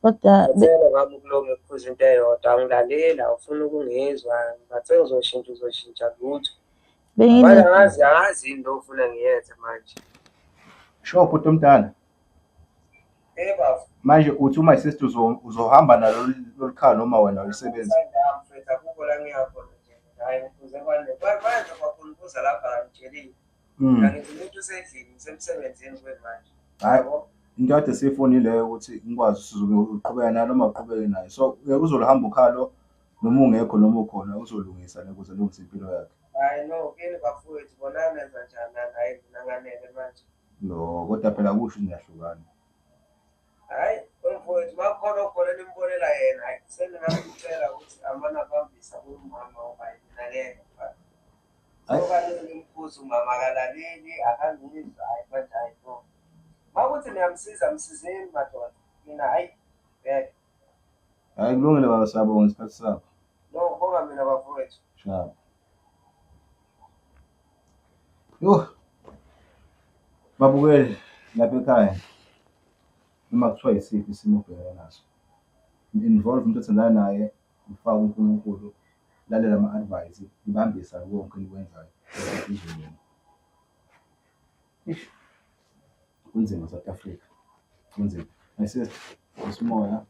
Kodwa Ngicela ngami ukuloku ngikukhuza into eyodwa angilaleli awufuni ukungizwa ngathe ngizoshintsha uzoshintsha lutho. Manje angazi angazi yini lo ufuna ngiyenze manje. Sure bhuti omdala. Eh bafo. Manje uthi uma sister uzohamba nalo lolu khala noma wena ulisebenzi. Mfethu akukho la ngiya khona nje. Hayi ngikhuze kwande. Manje kwakhona ukuza lapha ngitshelile. Mina ngithi umuntu usendlini ngisemsebenzini kwemanje. Hayi into kade siyifuna ileyo ukuthi ngikwazi usizobe uqhubeka nayo noma uqhubeke nayo. So uzoluhamba ukhalo noma ungekho noma ukhona uzolungisa le ukuze alungise impilo yakhe. Hayi no kini bafowethu bonani nenza njani nani hayi mina nganele manje. No kodwa phela kusho niyahlukana. Hayi umfowethu makukhona okhona nimbonela yena hayi sengingamcela ukuthi amane abambisa kumama ngoba mina ngeke mfana. Okanye ngimkhuza umama akalaleli akangizwa hayi manje hayi no. Makuthi niyamsiza msizeni madoda mina hayi ngeke. Hayi kulungile baba siyabonga isikhathi sakho. No kubonga mina bafowethu. Sharp. Yoh. Babukeli lapha ekhaya noma kuthiwa yisiphi isimo obhekana naso. Involve umuntu othandana naye, ufake uNkulunkulu, lalela ama-advice, ibambisa konke enikwenzayo izolunga. Eish. Kunzima South Africa. Kunzima. My sister, usimoya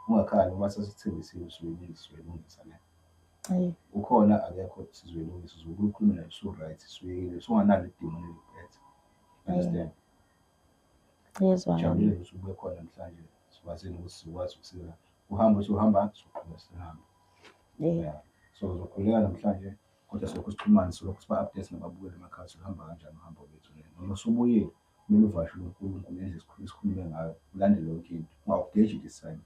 ungakhali ngoba sesithembisile sizoyilungisa sizoyilungisa le. Ukhona akekho sizoyilungisa uzobuye ukhulume naye usu-right suyekile usunganalo idimoni elikuphethe. Understand? Ngiyezwa. Jabulile ukuthi ube khona namhlanje sikwazile ukuthi sikwazi ukusiza. Uhamba usuhamba sizoqhubeka sihambe. Yeah. So uzokhuleka namhlanje kodwa silokhu sixhumane silokhu siba-update nababukeli emakhaya ukuthi luhamba kanjani uhambo lwethu le. Noma usubuyile kumele uvashe uNkulunkulu ngendlela esikhulume ngayo ulandele yonke into ungawugeji this time.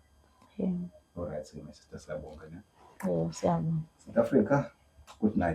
Yeah. All right, my sister siyabonga ne. Yebo, siyabonga. South Africa, good night.